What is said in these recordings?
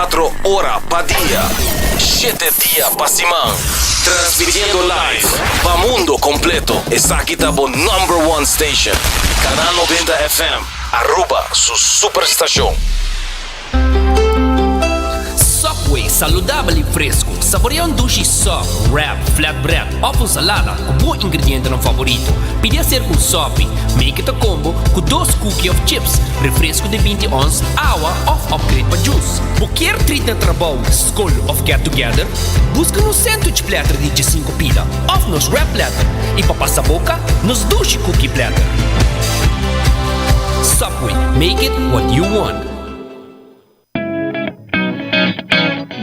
24 ora pa dia, shete dia pa siman. Transmitiendo live pa mundo completo. Esaki ta bo number one station. Canal 90 FM, Aruba su superstacion. Subway, saludabel y fresco. Saborea un dushi sub, wrap, flatbread of un salada cu bo ingredientenan favorito. Pidi hacer cu un sopi. Make it a combo cu dos cookie of chips, refresco di binti ons, awa of upgrade pa juice. Bo kier treat na trabou, scol of get together? Busca nos sandwich platter di diesinco pida of nos wrap platter y pa pasa boca, nos dushi cookie platter. Subway, make it what you want.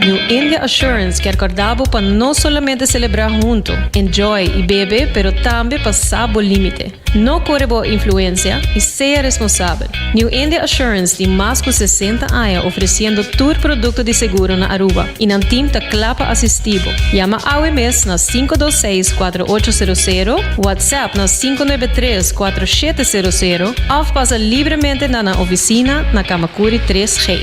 New India Assurance kier corda bo pa no solamente celebra hunto, enjoy y bebe pero tambe pa sa bo limite. No core bo influencia y sea responsabel. New India Assurance tin mas cu 60 aña ofreciendo tur producto di seguro na Aruba y nan team ta cla pa asisti bo. Yama awe mes na 526 4800, WhatsApp na 593 4700 of pasa libremente na nan oficina na Camacuri 3G.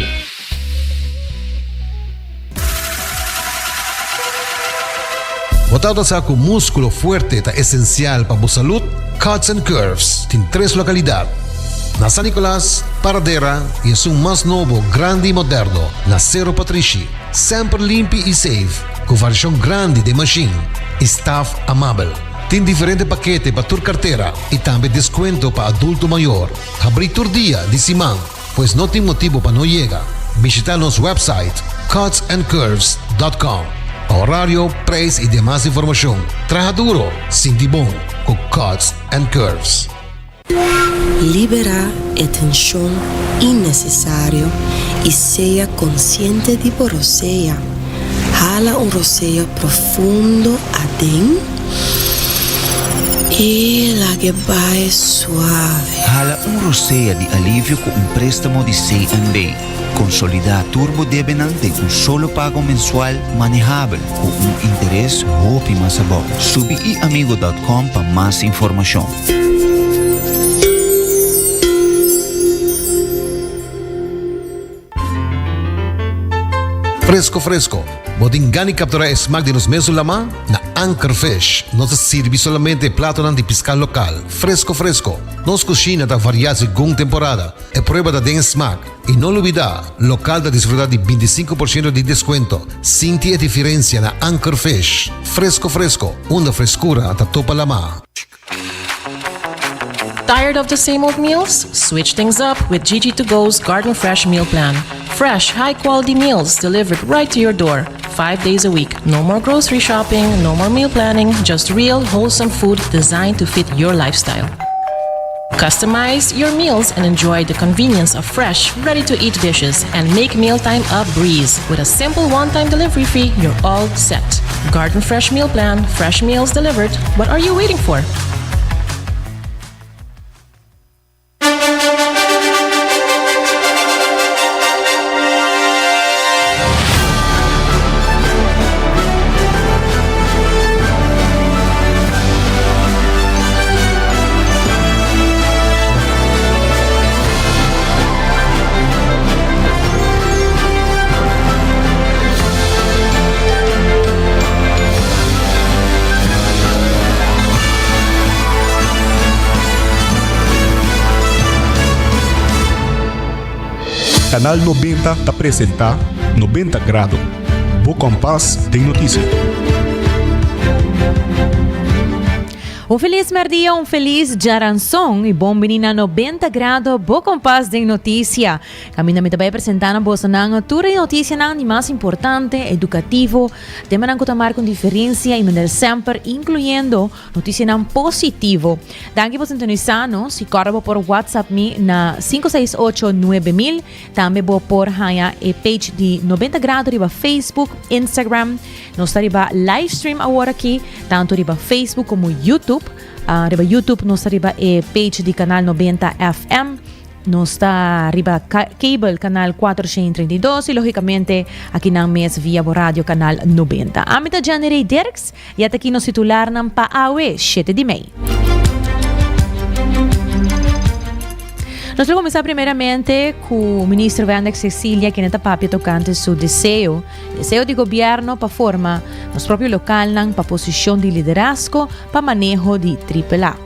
Bo tabata sa ku múskulo fuerte ta esensial pa bo salud? Cuts and Curves tin tres lokalidat, na San Nicolas, Paradera i esun mas nobo, grandi i moderno na Sero Patrishi. Semper limpi i safe, ku variashon grandi den mashin i staf amabel. Tin diferente pakete pa tur kartera i tambe deskuento pa adulto mayor. Habrí tur dia di siman, pues no tin motibu pa no yega. Bishita nos website cutsandcurves.com pa horario, prijs i demas informashon. Traha duro, sinti bon ku Cuts and Curves. Liberá e tenshon innesesario i sea konsiente di bo rosea. Hala un rosea profundo aden i lag'e bai suave. Hala un rosea di alivio ku un préstamo di CNB. Konsolidá tur bo debenan den un solo pago mensual manehabel ku un interes hopi mas abou. Subi iamigo dòt kòm pa mas informashon. Fresco fresco, bo tin gana di captura e smaak di nos mesun lama? Na Anchor Fish nos ta sirbi solamente e platonan di pisca local, fresco fresco. Nos cushina ta varia segun temporada, e prueba ta den e smaak. Y no lubida, local ta disfruta di binticinco por ciento di descuento. Sinti e diferencia na Anchor Fish. Fresco fresco, unda frescura ta topa lama. Tired of the same old meals? Switch things up with Gigi to Go's Garden Fresh Meal Plan. Fresh, high quality meals delivered right to your door, five days a week. No more grocery shopping, no more meal planning, just real, wholesome food designed to fit your lifestyle. Customize your meals and enjoy the convenience of fresh, ready to eat dishes and make mealtime a breeze. With a simple one time delivery fee, you're all set. Garden Fresh Meal Plan, fresh meals delivered. What are you waiting for? Canal 90 ta presenta 90 Grado, bo kompas den notisia. Un felis merdia, un felis djaranson y bon bini na 90 Grado, bo kompas den noticia. Caminda mi ta bay presenta na bosonan tur e noticianan di mas importante, educativo, temanan cu ta marca un diferencia y manera semper incluyendo noticianan positivo. Danki por sintonisa nos y corda bo por WhatsApp mi na 568 9000. Tambe bo por haya e page di 90 Grado riba Facebook, Instagram. Nos ta riba livestream awor aki, tanto riba Facebook como YouTube. Uh, riba YouTube nos ta riba e page di Canal 90 FM. Nos ta riba cable canal 432 y logicamente aki nan mes via bo radio canal 90. Ami ta Jenny Ray Dirks y ata aki nos titularnan pa awe 7 di mei. Nos lo kuminsá primeramente ku Minister Wendrick Cecilia kende ta papia tokante su deseo, deseo di gobièrnu pa forma nos propio lokalnan pa posishon di liderazgo pa maneho di Triple A.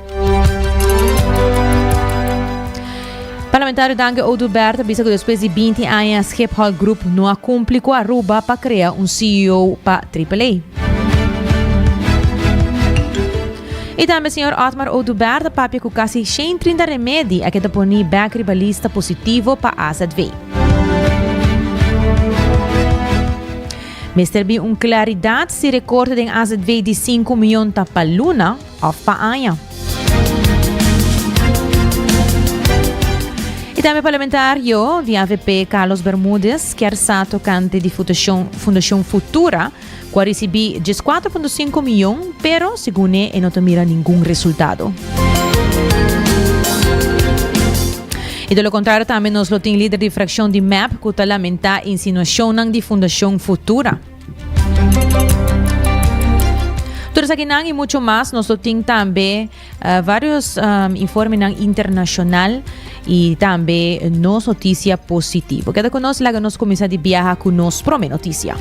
Parlamentario Dangui Oduber ta bisa ku despues di 20 aña Schiphol Group no a kumpli ku Aruba pa krea un CEO pa Triple A. I tambe señor Otmar Oduber ta papia ku kasi 130 remedi a keda poni bek riba lista positivo pa AZV. Mester bin un klaridat si rekorte den AZV di sinku miyon ta pa luna òf pa aña. I tambe parlamentario di avp Carlos Bermudez kier sa tokante di Fundashon Futura ku a risibí 14.5 miyon pero segun e e no ta mira ningun resultado. I de lo kontrario tambe nos lo tin lider di frakshon di mep ku ta lamentá insinuashonnan di Fundashon Futura. Tur esakinan i mucho mas nos lo tin tambe varios informenan internashonal i tambe nos notisia positivo. Keda ku nos, laga nos kuminsá di biaha ku nos promé notisia.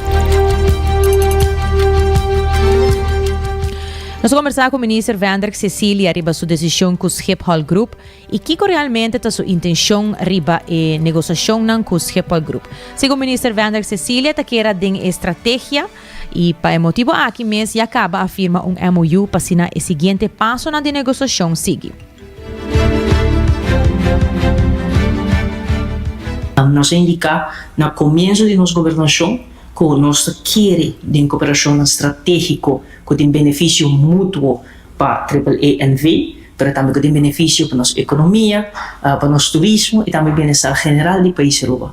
Nos a kombersá ku Minister Wendrick Cecilia riba su desishon ku Schiphol Group i kiko realmente ta su intenshon riba e negosiashonnan ku Schiphol Group. Segun Minister Wendrick Cecilia ta kera den e strategia i pa e motibu aki mes ya kaba a firma un MOU pa asina e siguiente pasonan di negosiashon sigui. Nos a indiká na komienso di nos gobernashon ku nos ta kere den koperashonnan stratégiko ku tin benefisio mutuo pa Triple A NV, pero tambe ku tin benefisio pa nos ekonomia, pa nos turismo i tambe bienestar general di pais Aruba.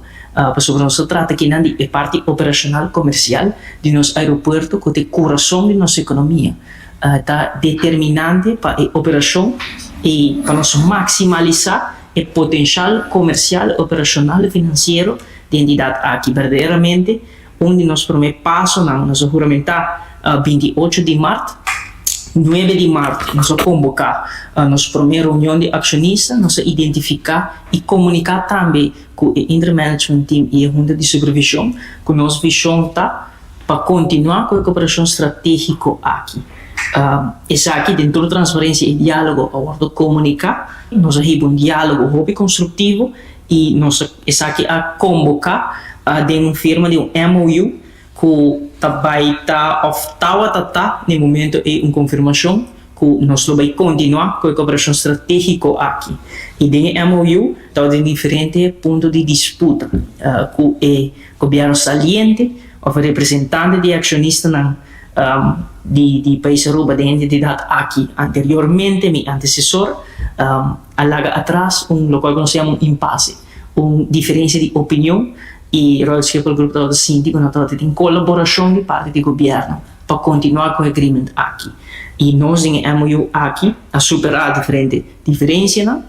Pasobra nos ta trata kinan di e parti operashonal komersial di nos aeropuerto ku ta e kurason di nos ekonomia. Ta determinante pa e operashon i pa nos maksimalisá e potenshal komersial, operashonal i finansiero di entidat aki. Berdaderamente Un di nos promé pasonan, nos a huramentá 28 di mart. Nuebe di mart nos a konboká nos promé reunion di akshonista. Nos a identifiká i komuniká tambe ku e Interim Management Team i e Hunta di Supervishon ku nos vishon ta pa kontinuá ku e koperashon stratégiko aki. Esaki den tur transparensia i diálogo a wòrdu komuniká. Nos a hiba un diálogo hopi konstruktivo i nos esaki a konboká den un firma di un MOU ku ta bai ta òf tawata ta na e momento ei un konfirmashon ku nos lo bai kontinuá ku e koperashon stratégiko aki. I den e MOU tabatin diferente punto di disputa ku e gobièrnu saliente òf e representante di e akshonistanan di pais Aruba den e entidat aki anteriormente, mi antesesor, A laga atras un locual cu nos ta yama un impasse, un diferencia di opinion y Royal Schiphol Group tabata sinti cu nan tabata tin colaboracion di parti di gobierno pa continua cu e agreement aki. Y nos den e MOU aki a supera diferente diferencianan.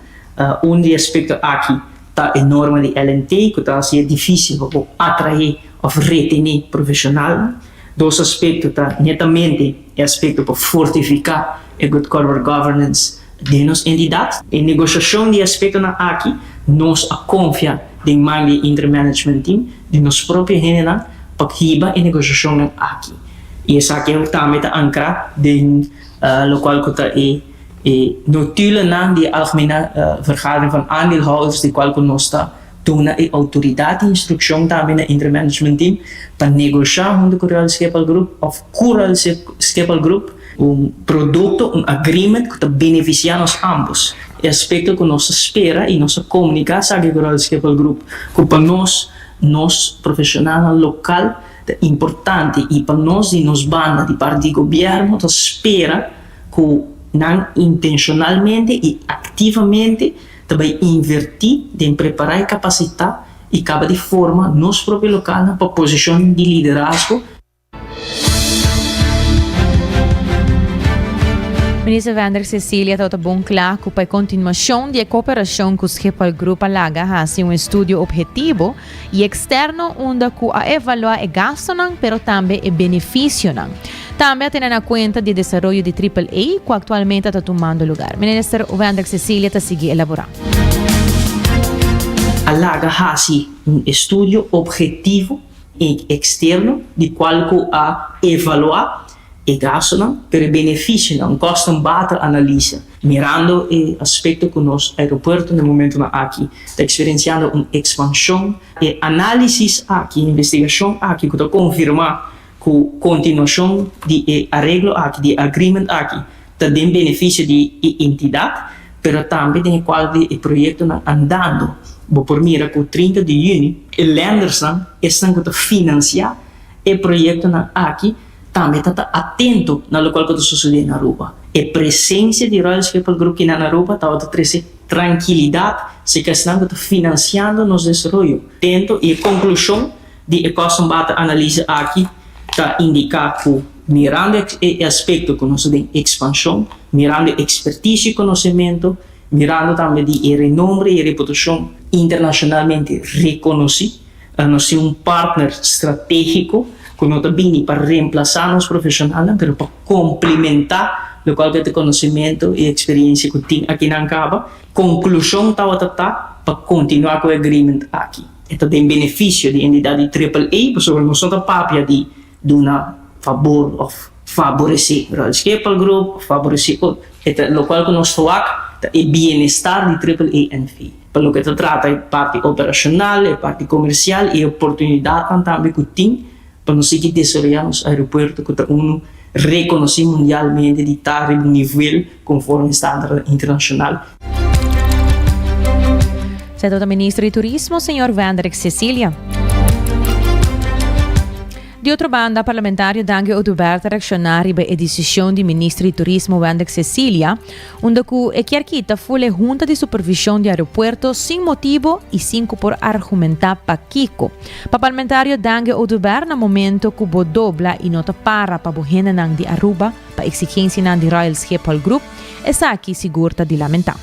Un di e aspecto aki ta e norma di LNT cu ta haci e dificil pa por atrae of retene profesionalnan. Dos aspecto ta netamente e aspecto pa fortifica e good corporate governance Den nos entidat, e negoshashon di e aspektonan aki, nos a konfia den man di e Interim Management Team, di nos propio hendenan, pa hiba e negoshashonnan aki. I esaki tambe ta ankrá den lokual ku ta e e notulennan di e Algemene Vergadering van Aandeelhouders, di kual ku nos ta duna e outoridat i instrukshon tambe na Interim Management Team pa negoshá huntu ku Royal Schiphol Group òf ku Royal Schiphol Group un produkto, un agreement ku ta benefisiá nos ámbos. E aspekto ku nos ta spera i nos ta komuniká esaki ku Royal Schiphol Group ku pa nos, nos profeshonalnan lokal ta importante i pa nos di nos banda di parti di gobièrnu ta spera ku nan intenshonalmente i aktivamente ta bai invertí den prepará i kapasitá i kaba di forma nos propio lokalnan pa posishon di liderazgo. Minister Wendrick Cecilia tabata bon kla ku pa e kontinuashon di e koperashon ku Schiphol Group a laga hasi un estudio ophetivo i eksterno unda ku a evaluá e gastunan pero tambe e benefisionan. Tambe a tene na kuenta di e desaroyo di Triple A ku aktualmente ta tumando lugar. Minister Wendrick Cecilia ta sigui elaborá. A laga hasi un estudio obhetivo i eksterno di kual ku a evaluá e gastunan pero e benefisionan, un kosten-bate analise, mirando e aspekto ku nos aeropuerto na e momentunan aki ta eksperensiando un ekspanshon. E análisis aki, e investigashon aki ku ta konfirmá ku kontinuashon di e areglo aki, di e agreement aki, ta den benefisio di e entidat, pero tambe den e kuadro di e proyektonan andando. Bo por mira ku 30 di yüni e lendersnan, esnan ku ta finansiá e proyektonan aki, tambe ta ta atento na lokual ku ta sosodé na Aruba. E presensia di Royal Schiphol Group kinan na Aruba tabata trese trankilidat serka esnan ku ta finansiando nos desaroyo. Tento i e konklushon di e kostenbate analise aki ta indiká ku mirando e aspekto ku nos ta den ekspanshon, mirando e ekspertisio i konosementu, mirando tambe di e renombre i e reputashon internashonalmente rekonosí, Nos tin un partner strategico cu no ta bini pa reemplaza nos profesionalnan pero pa complementa locual cu ta conocimento y experiencia cu tin akinan caba. Conclusion tawata ta pa continua cu e agreement aki. E ta den beneficio di entidad di Triple A pasobra nos no ta papia di duna fabor of faborece Royal Schiphol Group of faborece otro. E ta locual cu nos ta wak ta e bienestar di Triple A NV. Pa loke ta trata e parti operashonal, e parti komersial i e oportunidatnan tambe ku tin pa nos sigui desaroyá nos aeropuerto ku ta unu rekonosí mundialmente di ta riba un nivel konforme standarnan internashonal. Seto ta Minister di Turismo, señor Wendrick Cecilia. Di otro banda, parlamentario Dangui Oduber ta reakshoná riba e desishon di Minister di Turismo Wendrick Cecilia, unda ku e kier kita ful e Hunta di Supervishon di Aeropuerto sin motibo i sin ku por argumentá pakiko. Pa parlamentario Dangui Oduber na momento ku bo dobla i no ta para pa bo hendenan di Aruba pa eksigensianan di Royal Schiphol Group, esaki sigur ta di lamentá.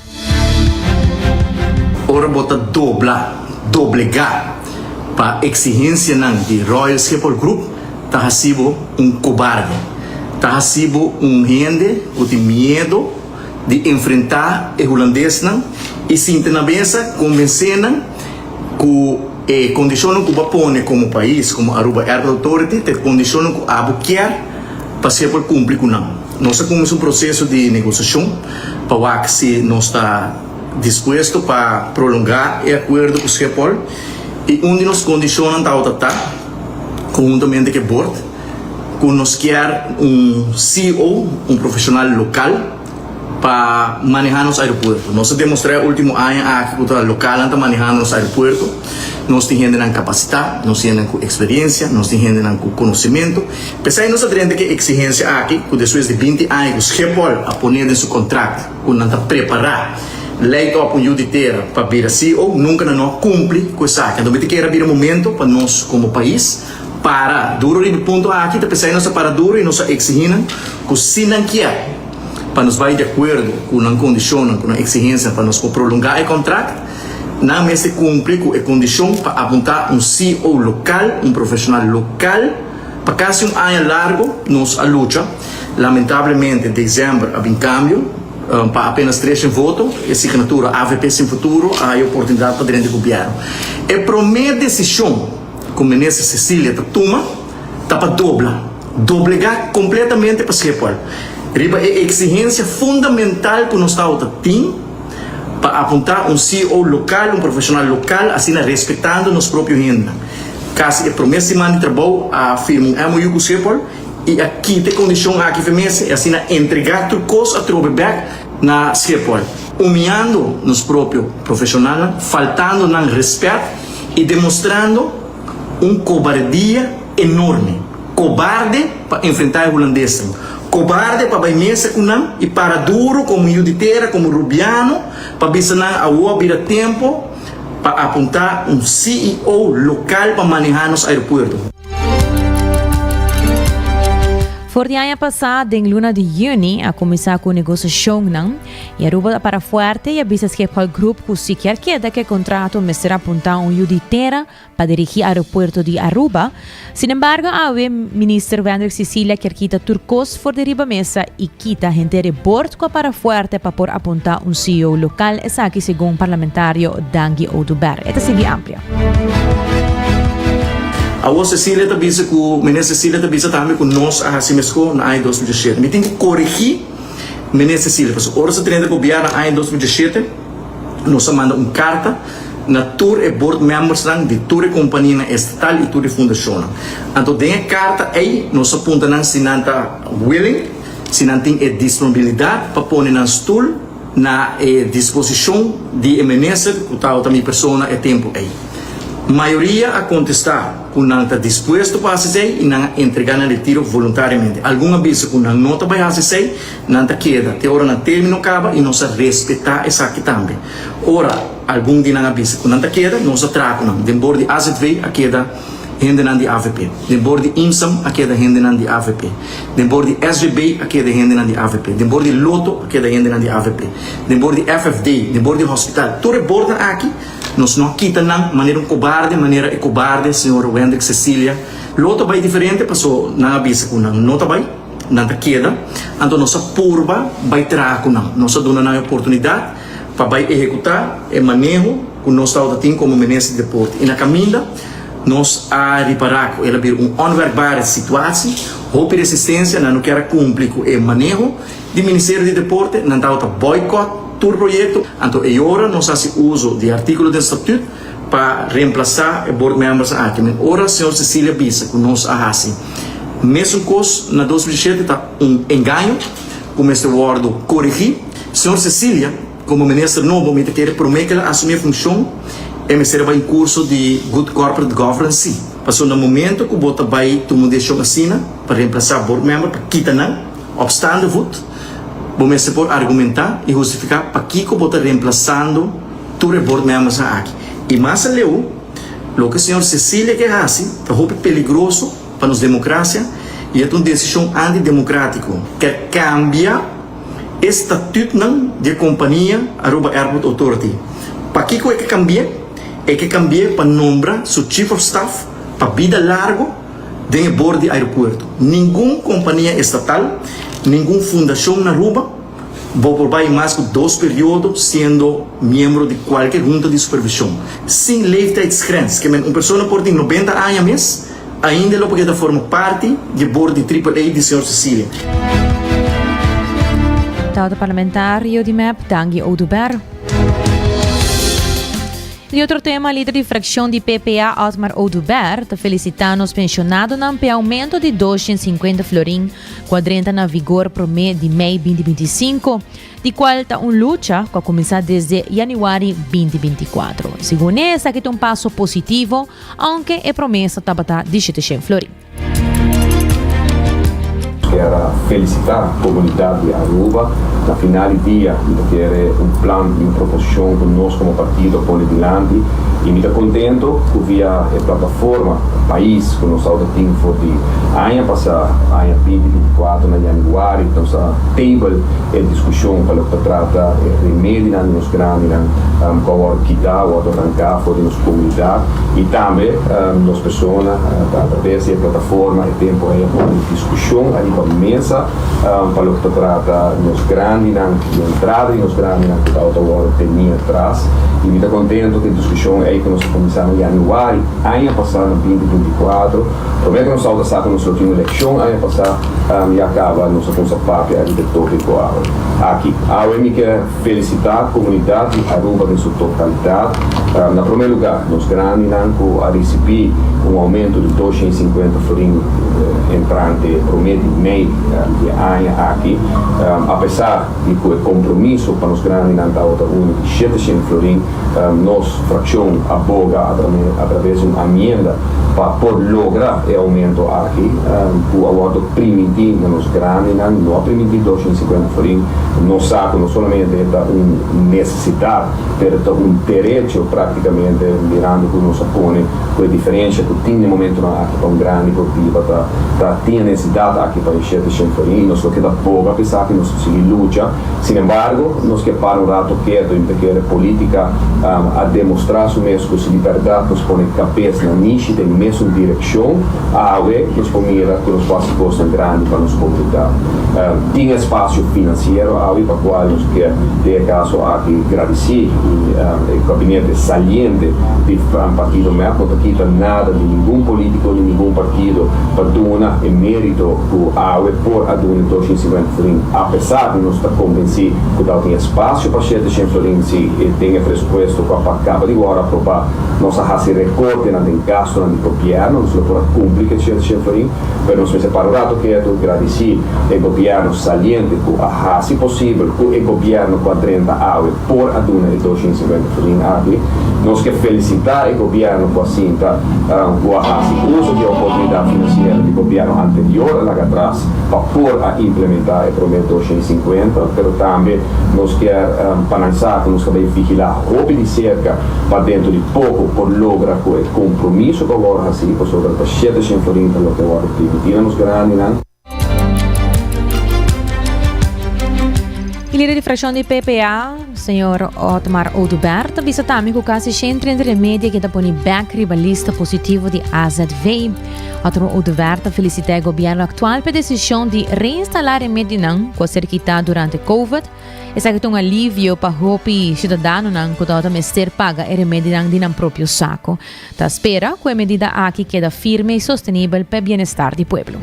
Ora bo ta dobla, doblegá pa eksigensianan di Royal Schiphol Group ta hasi bo un kobarde. Ta hasi bo un hende ku tin miedo di enfrentá e hulandesnan i sinta na mesa konvensé nan ku e kondishonnan ku bo a pone komo pais, komo Aruba Airport Authority, ta e kondishonnan ku abo kier pa Schiphol kumpli ku nan. Nos a kuminsá un proseso di negosiashon pa wak si nos ta dispuesto pa prolongá e akuerdo ku Schiphol i un di nos kondishonnan tabata ta, konhuntamente ku e bord, ku nos kier un ceo, un profeshonal lokal, pa manehá nos aeropuerto. Nos a demostrá e último aña aki ku ta lokalnan ta manehando nos aeropuerto. Nos tin hendenan kapasitá, nos tin hendenan ku eksperensia, nos tin hendenan ku konosementu. P'esei nos a drenta ku e eksigensia aki ku despues di binti aña ku Schiphol a pone den su kontrakt ku nan ta prepará lei òp un yu di tera pa bira ceo, nunka nan no a kumpli ku esaki. Anto mi ta kere a bira momento pa nos komo pais para duro riba e punto aki. Ta p'esei nos a para duro i nos a eksihí nan ku si nan kier pa nos bai di akuerdo ku nan kondishonnan, ku nan eksigensianan pa nos por prolongá e kontrakt, nan mester kumpli ku e kondishon pa apuntá un ceo lokal, un profeshonal lokal. Pa kasi un aña largo nos a lucha. Lamentablemente desèmber a bin kambio. Pa apenas treshen voto e signatura avp Sin Futuro a haya oportunidat pa drenta gobièrnu. E promé desishon ku Minister Cecilia ta tuma ta pa dobla, doblegá kompletamente pa Schiphol riba e eksigensia fundamental ku nos tabata tin pa apuntá un ceo lokal, un profeshonal lokal, asina respetando nos propio hendenan. Kasi e promé siman di trabou a firma un MOU ku Schiphol i a kita e kondishon aki fe mester i asina entregá tur kos atrobe bèk na Schiphol, humiando nos propio profeshonalnan, faltando nan rèspèt i demostrando un kobardia enorme. Kobarde pa enfrentá e hulandesnan, kobarde pa bai mesa ku nan i para duru komo yu di tera, komo rubiano, pa bisa nan awor a bira tempu pa apuntá un CEO lokal pa manehá nos aeropuerto. For di aña pasá den luna di yüni a kuminsá ku negosiashonnan i Aruba a para fuerte i a bisa Schiphol Group ku si kier keda ku e kontrato mester apuntá un yu di tera pa dirigí aeropuerto di Aruba. Sinembargo awe Minister Wendrick Cecilia kier kita tur kos for di riba mesa i kita henter e bord ku a para fuerte pa por apuntá un CEO lokal esaki segun parlamentario Dangui Oduber. E ta sigui amplia. Awor Cecilia ta bisa ku, Meneer Cecilia ta bisa tambe ku nos a hasi meskó na aña 2017. Mi tin ku koregí Meneer Cecilia, pasobra ora sa drenta gobièrnu na aña 2017, nos a manda un karta na tur e board membersnan di tur e kompanianan estatal i tur e fundashonnan. Anto den e karta ei nos a puntra nan si nan ta willing, si nan tin e disponibilidat pa pone nan stul Na e disposishon di e minister, ku tabata mi persona e tempu ei. Mayoria a kontestá ku nan ta dispuesto pa hasi esei i nan a entregá nan retiro voluntariamente. Algun a bisa ku nan no ta bai hasi esei, nan ta keda te ora nan término kaba i nos a respetá esaki tambe. Ora algun di nan a bisa ku nan ta keda, nos a traha ku nan. Den bor di AZV a keda hendenan di avp. Den bor di IMSAM a keda hendenan di avp. Den bor di SVB a keda hendenan di avp. Den bor di Lotto a keda hendenan di avp. Den bor di FFD, den bor di hospital. Tur e bornan aki nos no a kita nan manera un kobarde, manera e kobarde señor Wendrick Cecilia. Lotto bai diferente paso nan a bisa ku nan no ta bai, nan ta keda. Anto nos a purba bai traha ku nan. Nos a duna nan e oportunidat pa bai ehekutá e maneho ku nos tabata tin komo minister di deporte. I na kaminda nos a ripará ku el a bira un onwerkbare situatie, hopi resistensia, nan no kier a kumpli ku e maneho di Ministerio di Deporte, nan tabata boycott tur proyekto. Anto e ora nos a hasi uso di e artíkulo den statuut pa remplasá e board members aki. Men ora señor Cecilia bisa ku nos a hasi mesun kos na 2007 ta un engaño ku mester wòrdu korigí. Señor Cecilia. Komo minister nobo mi ta kere promé ku el a asumí e funshon e mester a bai un kurso di Good Corporate Governance sí. Pasobra na momento ku bo ta bai tuma un desishon asina pa remplasá board member, pa kita nan op staande voet, bo mester por argumentá i hustifiká pakiko bo ta remplasando tur e board membersnan aki. I mas aleu, loke señor Cecilia ke hasi ta hopi peligroso pa nos demokrasia i e ta un desishon antidemokratiko. Ke kambia. E statutnan di e kompania Aruba Airport Authority. Pakiko e ke kambi'é? E ke kambi'é pa nombra su Chief of Staff pa bida largo den e bord di aeropuerto. Ningun kompania estatal, ningun fundashon na Aruba bo por bai mas ku dos periodo siendo miembro di kualke hunta di supervishon. Sin leeftijdsgrens, ke men un persona por tin 90 aña mes, Ainda lo por keda forma parti di e bord di Triple A di señor Cecilia. Tabata parlamentario di mep, Dangui Oduber. Di otro tema, lider di fraccion di PPA, Otmar Oduber, ta felicita nos pensionadonan p'e aumento di 250 florin cu a drenta na vigor prome di mei 2025. Di cual ta un lucha cu a cuminsa desde januari 2024. Segun e, esaki ta un paso positivo, aunke e promesa tabata di 700 florin. Kier a felicita comunidad di Aruba. Na final di dia mi ta kere un plan y un proposicion cu nos como partido a pone dilanti y mi ta contento cu via e plataforma pais cu nos tabata tin for di aña pasa, aña 2024 na januari nos a table E diskushon pa loke ta trata e remedinan di nos grandinan ku a wòrdu kitá, a wòrdu ranká for di nos komunidat i tambe nos persona ta atraves di e plataforma e tempu ei a pone diskushon ariba mesa pa loke ta trata nos grandinan i entrada di nos grandinan ku tabata wòrdu tení atras i mi ta kontento ku e diskushon ei ku nos a kuminsá na yanüari aña pasá na 2024 promé ku nos tabata sa ku nos lo tin un elekshon aña pasá. Ya caba nos a cuminsa papia ariba e topico awe. Aki. Awe mi ke felicita comunidad di Aruba den su totalidad. Na prome lugar nos grandinan cu a ricibi un aumento di 250 florin entrante prome di mei di e aña aki. Apesar di cu e compromiso pa nos grandinan tabata uno di 700 florin, Nos fraccion a boga atraves di un amienda pa por logra e aumento aki cu a wordo priminti na nos grandinan. No a priminti 250 florin. Nos sa cu no solamente e ta un necesidad, pero ta un derecho practicamente mirando cu nos a pone cu e diferencia cu tin den momentonan aki pa un grandi por biba ta. Ta tin e nesesidat aki pa e 700 florin i nos lo keda boga pa esaki, nos lo sigui lucha. Sin embargo, nos ke para un rato keto i mi ta kere politica a demostra su mes ku si di bèrdat nos pone kabes na nishi den mesun direkshon, awe nos por mira ku nos por hasi kosnan grandi pa nos komunidat. Tin espasio finansiero awe pa kual nos ke den e kaso aki gradisí e gabinete saliente di partido mep. No ta kita nada di ningun politico ni ningun partido pa duna e merito cu awe por a duna e 250 florin apesar di nos ta convenci cu tabatin espacio pa 700 florin si den e presupuesto cu a pa caba di worde aproba nos a haci recortenan den gastonan di gobierno nos lo por a cumpli cu e 700 florin pero nos mester para un rato ketu gradici e gobierno saliente cu a haci posibel cu e gobierno cu a drenta awe por a duna e 250 florin aki. Nos ke felisitá e gobièrnu ku a sinta ku a hasi uso di e oportunidat finansiero di gobièrnu anterior a laga atras pa por a implementá e promé 250, pero tambe nos kier pa nan sa ku nos ta bai vigilá hopi di serka pa dentro di poko por logra ku e kompromiso ku a wòrdu hasí pasobra ta 700 florin ta loke a wòrdu primintí na nos grandinan. E lider di fraccion di PPA, señor Otmar Oduber, ta bisa tambe cu casi 130 remedio que ta poni bek riba lista positivo di AZV. Otmar Oduber ta felicita e gobierno actual pe decision di reinstala remedionan cu a ser kita durante Covid. Esaki ta un alivio pa hopi ciudadanonan cu tabata mester paga e remedionan di nan propio saco. Ta spera cu e medida aki keda firme y sostenibel p'e bienestar di pueblo.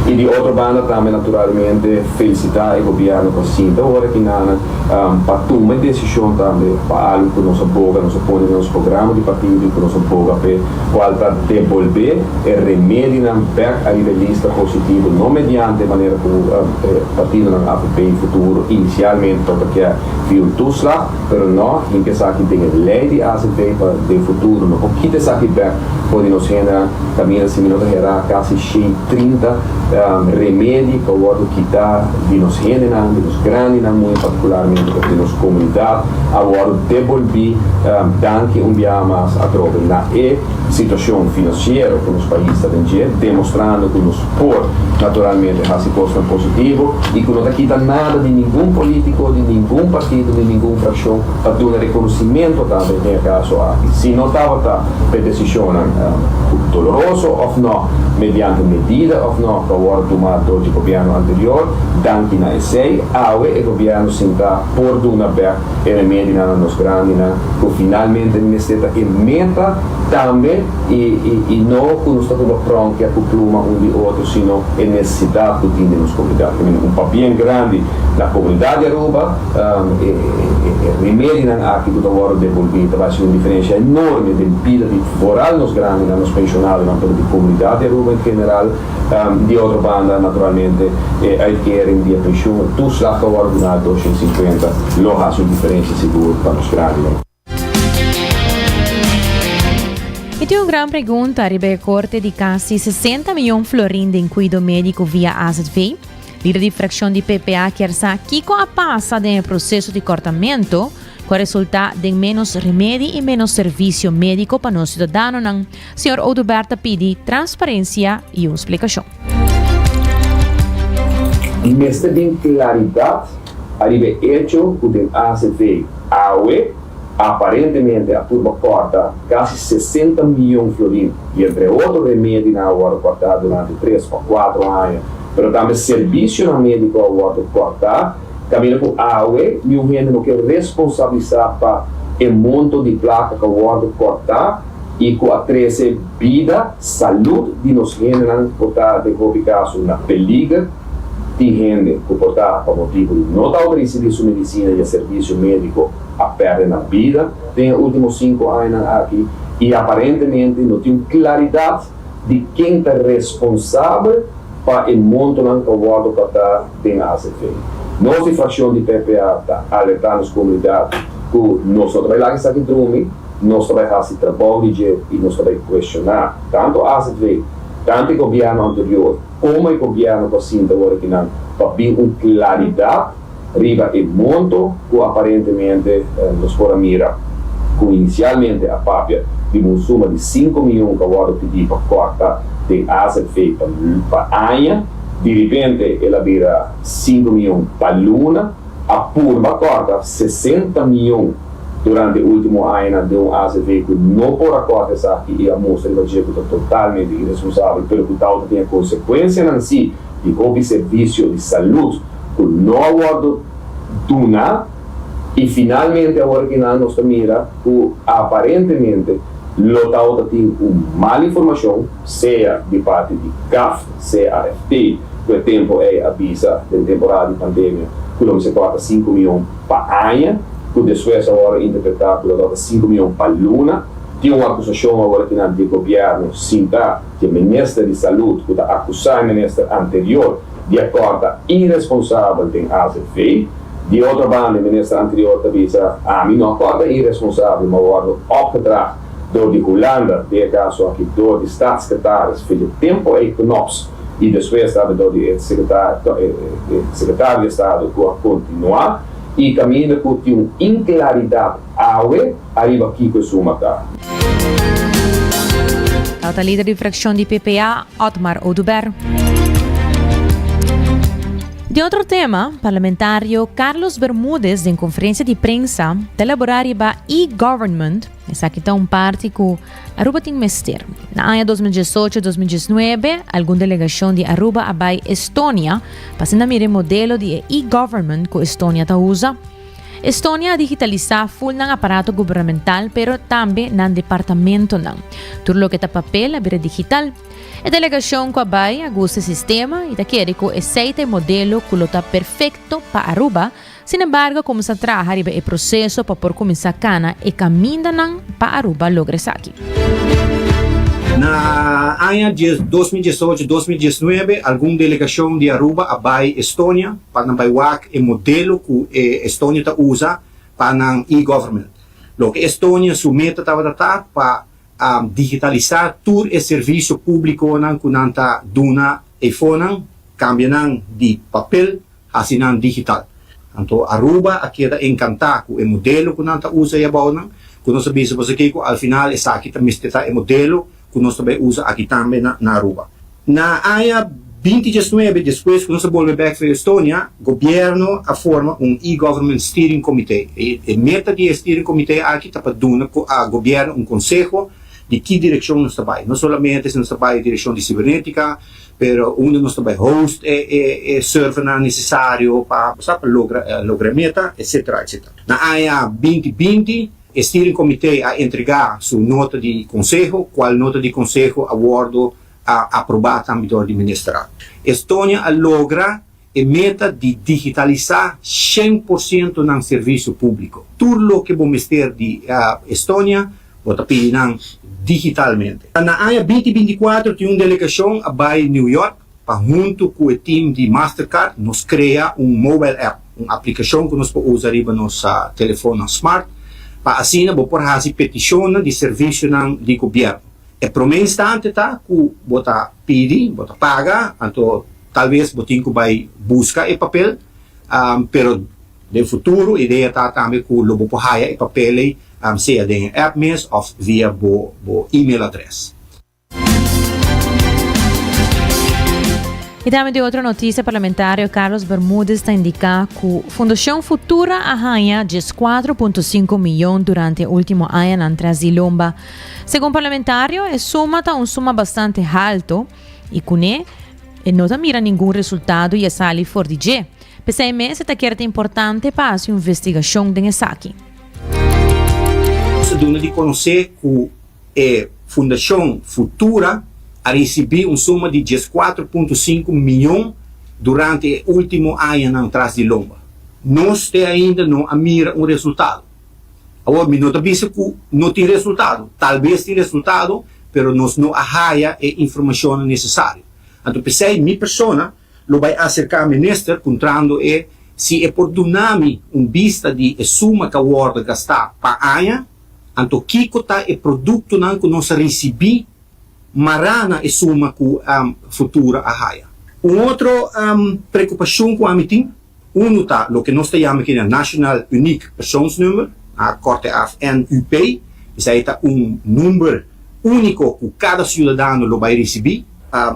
Y di otro banda tambe naturalmente felicita e gobierno cu a sinta ora aki nana pa tuma e decision tambe pa algo cu nos a boga, nos a pone den nos programa di partido y cu nos a boga p'e cual ta debolbe e remedinan bek ariba e lista positivo no mediante manera cu e partidonan avp y Futuro inicialmente tabata kier via un toeslag. Pero no hinka esaki den e ley di azv pa den futuro no por kita esaki bek for di nos hendenan kaminda si mi no ta hera kasi 130 remedi ku a wordo kita di nos hendenan, di nos grandinan muy partikularmente pero di nos komunidat a wordo debolbi danki un biaha mas atrobe na e situashon finansiero ku nos pais ta den dje demostrando ku nos por naturalmente hasi kosnan positivo i ku no ta kita nada di ningun politiko, di ningun partido, di ningun frakshon pa duna rekonosimento tambe den e kaso aki. Si no tabata pa e desishonnan doloroso òf nò, mediante medida òf nò ku a wòrdu tumá dor di gobièrnu anterior, danki na esei awe e gobièrnu sinta por duna bèk e remedinan na nos grandinan ku finalmente mester ta e meta tambe. I no ku nos ta kuba pronkia ku pluma un di otro, sino e nesesidat ku tin den nos komunidat. Ke mende un pabien grandi na komunidat di Aruba, e remedinan aki ku ta wòrdu debolbí ta bai hasi un diferensia enorme den bida di foral nos grandinan, nos penshonadonan, pero di komunidat di Aruba en general. Di otro banda, naturalmente, e uitkering di e penshun, e toeslag ku a wòrdu duná, 250, lo hasi un diferensia sigur pa nos grandinan. E tin un gran pregunta riba e korte di kasi 60 miyon florin den kuido médiko via AZV. Lider di frakshon di PPA kier sa kiko a pasa den e proseso di kortamento ku a resultá den ménos remedi i ménos servisio médiko pa nos siudadanonan. Señor Oduber ta pidi transparensia i un splikashon. Mester bin klaridat Ariba e echo ku den azv awe aparentemente a purba kòrta kasi 60 miyon florin di entre otro remedinan a wòrdu kòrtá durante tres pa kuatro aña, pero tambe servisionan médiko a wòrdu kòrtá, kaminda ku awe niun hende no ke responsabilisá pa e monto di plaka ku a wòrdu kòrtá i ku a trese bida, salud di nos hendenan ku ta den hopi kaso na peliger. Tin hende ku por ta pa motibu di no tabata risibí su medisina i e servisio médiko a pèrdè nan bida den e último sinku añanan aki i aparentemente no tin un klaridat di ken ta responsabel pa e montonan ku a wòrdu kòrtá den azv. Nos di frakshon di PPA ta alertá nos komunidat ku nos no ta bai laga esaki drumi, nos ta bai hasi trabou di dje i nos ta bai kuestioná tantu azv, tantu e gobièrnu anterior, Como e gobierno ta sinta ora ki nan pa bin un claridad riba e monto cu aparentemente nos por a mira cu inicialmente a papia Riba un suma di sinku mion ku a wòrdu pidí pa kòrta den azv pa pa aña, diripente el a bira sinku mion pa luna. A purba kòrta sesenta mion durante último añanan den un azv ku no por a kòrta esaki i a mustra riba dje ku ta totalmente iresponsabel pero ku tawata tin e konsekuensianan si di hopi servisio di salud ku no a wòrdu duna i finalmente awor aki nan nos ta mira ku aparentemente lo tawata tin un mal informashon sea di parti di CAFT, CAFT, ku e tempu ei a bisa den temporada di pandemia ku lo mester kòrta sinku mion pa aña, ku despues a wòrdu interpretá ku lo kòrta sinku mion pa luna. Tin un akusashon awor aki nan di e gobièrnu sinta di e minister di salud ku ta akusá e minister anterior di a kòrta iresponsabel den azv. Di otro banda e minister anterior ta bisa, Ami no a kòrta iresponsabel, ma wòrdu opgedrag dor di Hulanda, den e kaso aki dor di staatssecretaris Philip Tempo ei Knops i despues tambe dor di e sekretario di estado ku a kontinuá i kaminda ku tin un inklaridat awe ariba kiko e suma ta. Tabata lider di frakshon di PPA, Otmar Oduber. Di otro tema, parlamentario Carlos Bermudez den konferensia di prensa ta elaborá riba e-government, Esaki ta un parti ku Aruba tin mester. Na aña 2018, 2019, algun delegashon di Aruba a bai Estonia pa asina mira e modelo di e e-government ku Estonia ta usa. Estonia a digitalisá ful nan aparato gubernamental pero tambe nan departamentonan. Tur loke ta papel a bira digital. E delegashon ku a bai a gusta e sistema i ta kere ku esei ta e modelo ku lo ta perfekto pa Aruba Sin embargo, cuminsa traha riba e proceso pa por cuminsa cana e camindanan pa Aruba logra esaki. Na aña 2018, 2019 algun delegacion di Aruba a bay Estonia pa nan bay wak e modelo cu e Estonia ta usa pa nan e-government. Loke Estonia su meta tabata ta pa digitalisa tur e servicio publiconan cu nan ta duna eyfonan, cambia nan di papel Hasi nan digital. Anto Aruba a keda encanta cu e modelo cu nan ta usa e abounan, cu nos a bisa boso kico al final esaki ta mester ta e modelo cu nos ta bay usa aki tambe na na Aruba. Na aña binti diesnuebe despues cu nos a bolbe bek for Estonia, gobierno a forma un e-government steering committee. E meta di e steering committee aki ta pa duna gobierno un conseho di ki direccion nos ta bay. No solamente si nos ta bay direccion di cibernetica, Pero unda nos ta bai host e e e servernan necesario pa sa pa logra logra e meta, etcetera, etcetera. Na aña binti binti e steering committee a entrega su nota di conseho, cual nota di conseho a wordo a aproba tambe dor di ministerat. Estonia a logra e meta di digitalisa 100% nan servicio publico. Tur loke bo mester di Estonia bo ta pidi nan digitalmente. Na aña binti binti kuater tin un delegacion a bai New York pa hunto cu e team di Mastercard nos crea un mobile app, un aplicacion cu nos por usa riba nos telefonnan smart pa asina bo por haci peticionnan di servicionan di gobierno. E prome instante ta cu bo ta pidi, bo ta paga, anto tal bes bo tin cu bay busca e papel, pero den futuro idea ta tambe cu lo bo por haya e papel ey sea den e app mes of via bo bo email adres. Y tambe di otro noticia, parlamentario Carlos Bermudez ta indica cu Fundacion Futura a haya 14.5 miyon durante e ultimo añanan tras di lomba. Segun parlamentario, e suma ta un suma bastante halto y cune e no ta mira ningun resultado y a sali for di dje. P'esei mes e ta kier ta importante pa haci un investigacion den esaki. Nos a duna di conoce cu e Fundacion Futura a ricibi un suma di 14.5 miyon durante e ultimo añanan tras di lomba. Nos te ainda no a mira un resultado. Awor, mi no ta bisa ku no tin resultado. Tal bes tin resultado, pero nos no a haya e informashonnan nesesario. Anto p'esei mi persona lo bai aserká minister puntrando e si e por duna mi un bista di e suma ku a wòrdu gastá pa aña, anto kiko ta e produktonan ku nos a risibí mará na e suma ku Futura a haya. Un otro preokupashon ku ami tin. Unu ta loke nos ta yama aki na Nationaal Uniek Persoonsnummer, a korte af NUP. Esei ta un number úniko ku kada siudadano lo bai risibí.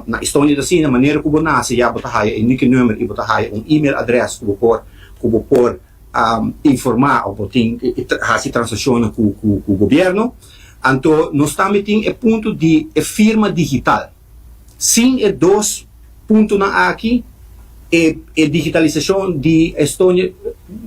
Na Estonia ta asina, manera ku bo nase ya bo ta haya e nukenummer i bo ta haya un email adrès ku bo por ku bo por informá òf bo tin hasi transakshonnan ku ku gobièrnu. Anto nos tambe tin e punto di e firma digital. Sin e dos puntonan aki e e digitalisashon di Estonia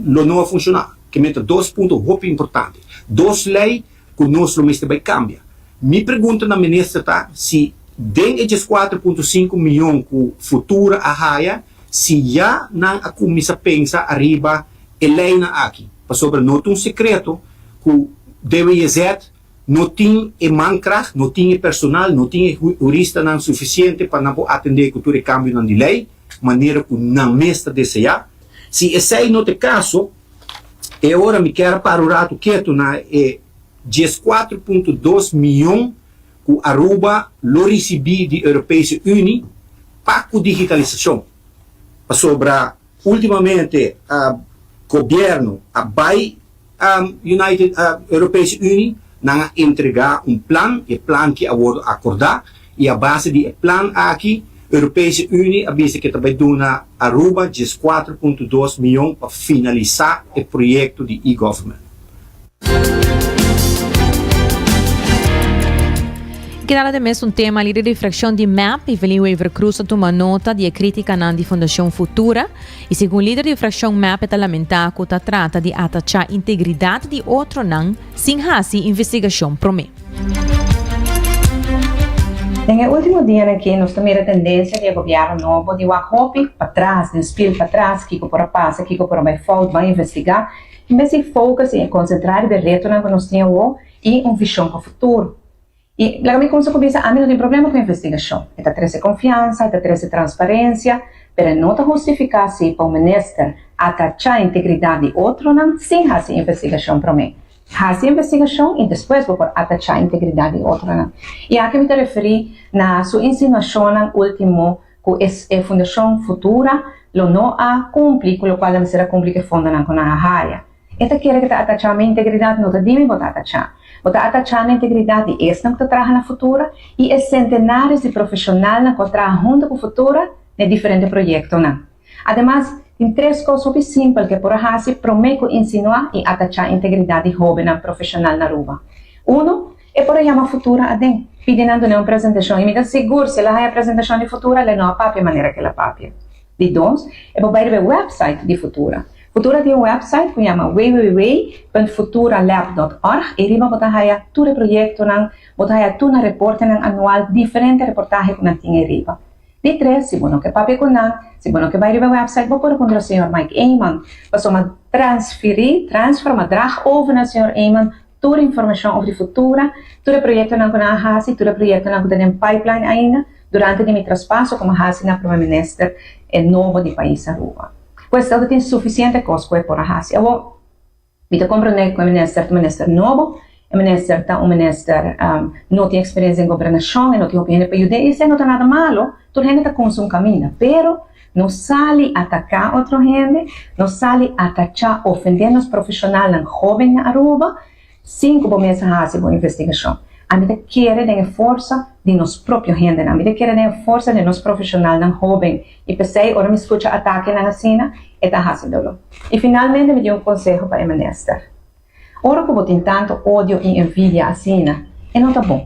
lo no a funshoná. Ke mester dos punto hopi importante. Dos lei ku nos lo mester bai kambia. Mi pregunta na minister ta si den e 14.5 miyon ku Futura a haya si ya nan a kuminsa pensa ariba e leinan aki. Pasobra no ta un sekreto ku DWZ no tin e mankracht, no tin e personal, no tin e huristanan sufisiente pa nan por atendé ku tur e kambionan di lei manera ku nan mes ta deseá. Si esei no ta e kaso, e ora mi kier a para un ratu ketu na e 14.2 miyon ku Aruba lo risibí di Europese Unie pa ku digitalisashon. Pasobra últimamente gobièrnu a bai United Europese Unie, nan a entregá un plan, e plan ki a wòrdu akordá i a base di e plan aki Europese Unie a bisa ke ta bai duna Aruba 14.2 miyon pa finalisá e proyekto di e-government. Keda den mesun tema, lider di fraccion di mep, Evelyn Wever-Croes a tuma nota di e criticanan di Fundacion Futura y segun lider di fraccion mep e ta lamenta cu ta trata di atacha integridad di otronan sin haci investigacion prome. Den e ultimo dianan aki nos ta mira tendencia di e gobierno nobo di wak hopi patras, den spiel patras, kico por a pasa, kico por a bay fout, ban investiga. En bes di focus i konsentrá riba e retonan ku nos tin awor i un vishon pa futuro. I laga mi kumsa ku bisa, ami no tin problema ku investigashon. E ta trese konfiansa, e ta trese transparensia, pero e no ta hustifiká si pa un minister atachá integridat di otronan sin hasi investigashon promé. Hasi investigashon i despues bo por atachá integridat di otronan. I aki mi ta referí na su insinuashonnan último ku e Fundashon Futura lo no a kumpli ku lokual nan mester a kumpli ku e fondonan ku nan a haya. E ta kere ku ta atachá mi integridat? No ta di mi bo ta atachá. Bo ta atachá na integridat di esnan ku ta traha na Futura i e sentenares di profeshonalnan ku a traha huntu ku Futura na e diferente proyektonan. Ademas, tin tres kos hopi simpel ku e por a hasi promé ku insinuá i atachá integridat di hóbennan profeshonal na Aruba. Uno, E por a yama Futura aden, pidi nan duna un presentashon i mi ta sigur si el a haña presentashon di Futura lo e no a papia manera ku el a papia. Di dos, e por bai riba e wèpsait di Futura. Futura tin un wèpsait ku yama www.futuralab.org i riba bo ta haña tur e proyektonan, bo ta haña tur nan reportenan anual, diferente reportahe ku nan tin ei riba. Di tres, si bo no ke papia ku nan, si bo no ke bai riba e wèpsait, bo por a puntra señor Mike Eman pasobra mi a transferí, transfer, mi a drag over na señor Eman Tur informashon over di Futura, tur e proyektonan ku nan a hasi, tur e proyektonan ku ta den pipeline ainda, durante di mi traspaso komo hasi na Prome Minister e nobo di pais Aruba. Pues tabata tin sufisiente kos ku e por a hasi. Awor, mi ta komprende ku e minister ta un minister nobo, e minister ta un minister no tin eksperensia den gobernashon, e no tin hopi hende pa yud'é, i esei no ta nada malo, tur hende ta kunsa un kaminda, pero no sali ataká otro hende, no sali atachá, ofendé nos profeshonalnan hóben na Aruba sin ku bo mes a hasi bo investigashon. Ami ta kere den e forsa di nos propio hendenan, mi ta kere den e forsa di nos profeshonalnan hóben i p'esei ora mi skucha atakenan asina e ta hasi doló. I finalmente mi tin un konseho pa e minister. Ora ku bo tin tantu odio i envidia asina, e no ta bon.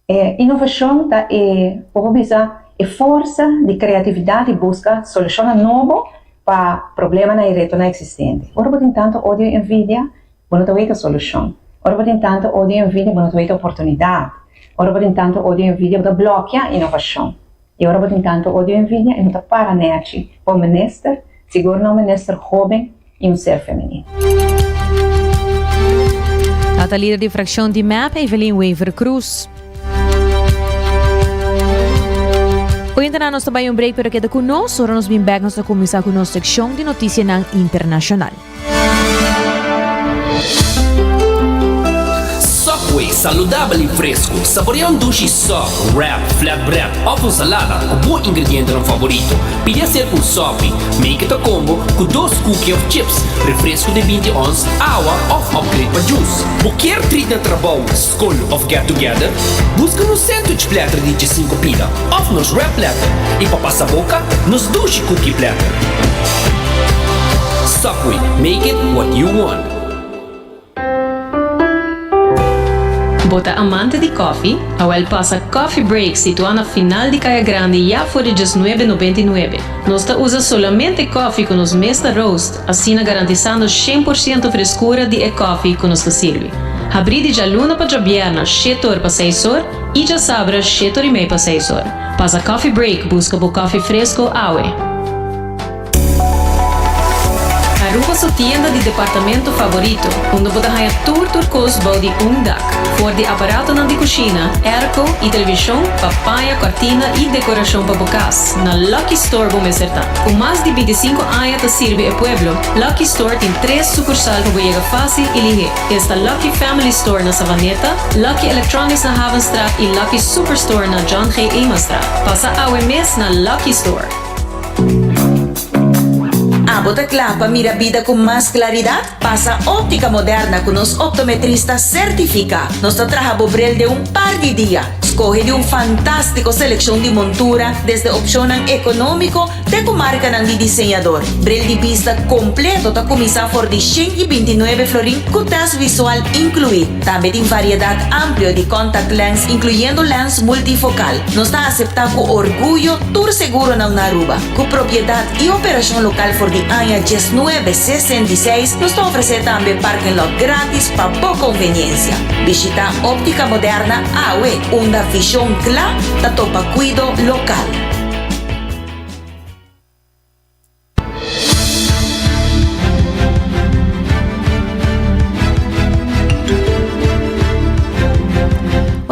E inovashon ta e, bo por bisa, e forsa di kreatividat di buska solushonnan nobo pa problemanan i retonan eksistente. Ora bo tin tantu odio i envidia, bo no ta weta solushon. Ora bo tin tantu odio i envidia, bo no ta weta oportunidat. Ora bo tin tantu odio i envidia, bo ta blòkia inovashon. I ora bo tin tantu odio i envidia, e no ta para nèchi pa un minister, sigur no un minister hóben i un ser femenino. Tabata lider di fraccion di mep, Evelyn Wever-Croes. Oyentenan nos ta bai un break pero keda ku nos, ora nos bin bek nos ta kuminsá ku nos sekshon di notisianan internashonal. Subway. Saludabel y fresco. Saborea un dushi sop, wrap, flatbread of un salada cu bo ingredientenan favorito. Pidi hacer un sopi. Make it a combo cu dos cookie of chips, refresco di binti ons, awa of upgrade pa juice. Bo kier treat na trabou, scol of get together? Busca nos sandwich platter di diesinco pida of nos wrap platter y pa pasa boca, nos dushi cookie platter. Subway, make it what you want. Bo ta amante di koffie? Awel pasa Coffee Break situá na final di Kaya Grandi ya for di diesnuebe nobenta i nuebe. Nos ta usa solamente koffie ku nos mes ta roast, asina garantisando 100% freskura di e koffie ku nos ta sirbi. Habrí di djaluna pa djabièrna shete or pa seis or i djasabra shete or i mei pa seis or. Pasa Coffee Break buska bo koffie fresko awe. Aruba su tienda di departamento favorito, unda bo ta haña tur tur kos bou di un dak. For di aparatonan di kushina, airco i televishon pa paña, kòrtina i dekorashon pa bo kas, na Lucky Store bo mester ta. Ku mas di bintisinko aña ta sirbi e pueblo, Lucky Store tin tres sukursal pa bo yega fásil i lihé. Esta Lucky Family Store na Savaneta, Lucky Electronics na Havenstraat i Lucky Superstore na John G. Emanstraat. Pasa awe mes na Lucky Store! Abo ta kla pa mira bida ku mas klaridat? Pasa Óptica Moderna ku nos optometrista sertifiká. Nos ta traha bo bril den un par di dia. Skohe di un fantástiko selekshon di montura, desde opshonnan ekonómiko te ku markanan di diseñador. Bril di bista kompleto ta kuminsá for di 129 florin ku tèst visual inkluí. Tambe tin variedat amplio di contact lens inkluyendo lens multifokal. Nos ta aseptá ku orguyo tur seguronan na Aruba. Ku propiedat i operashon lokal for di aña 1966, nos ta ofresé tambe parking lot gratis pa bo konveniensia. Bishitá Óptica Moderna awe, unda vishon kla ta topa kuido lokal.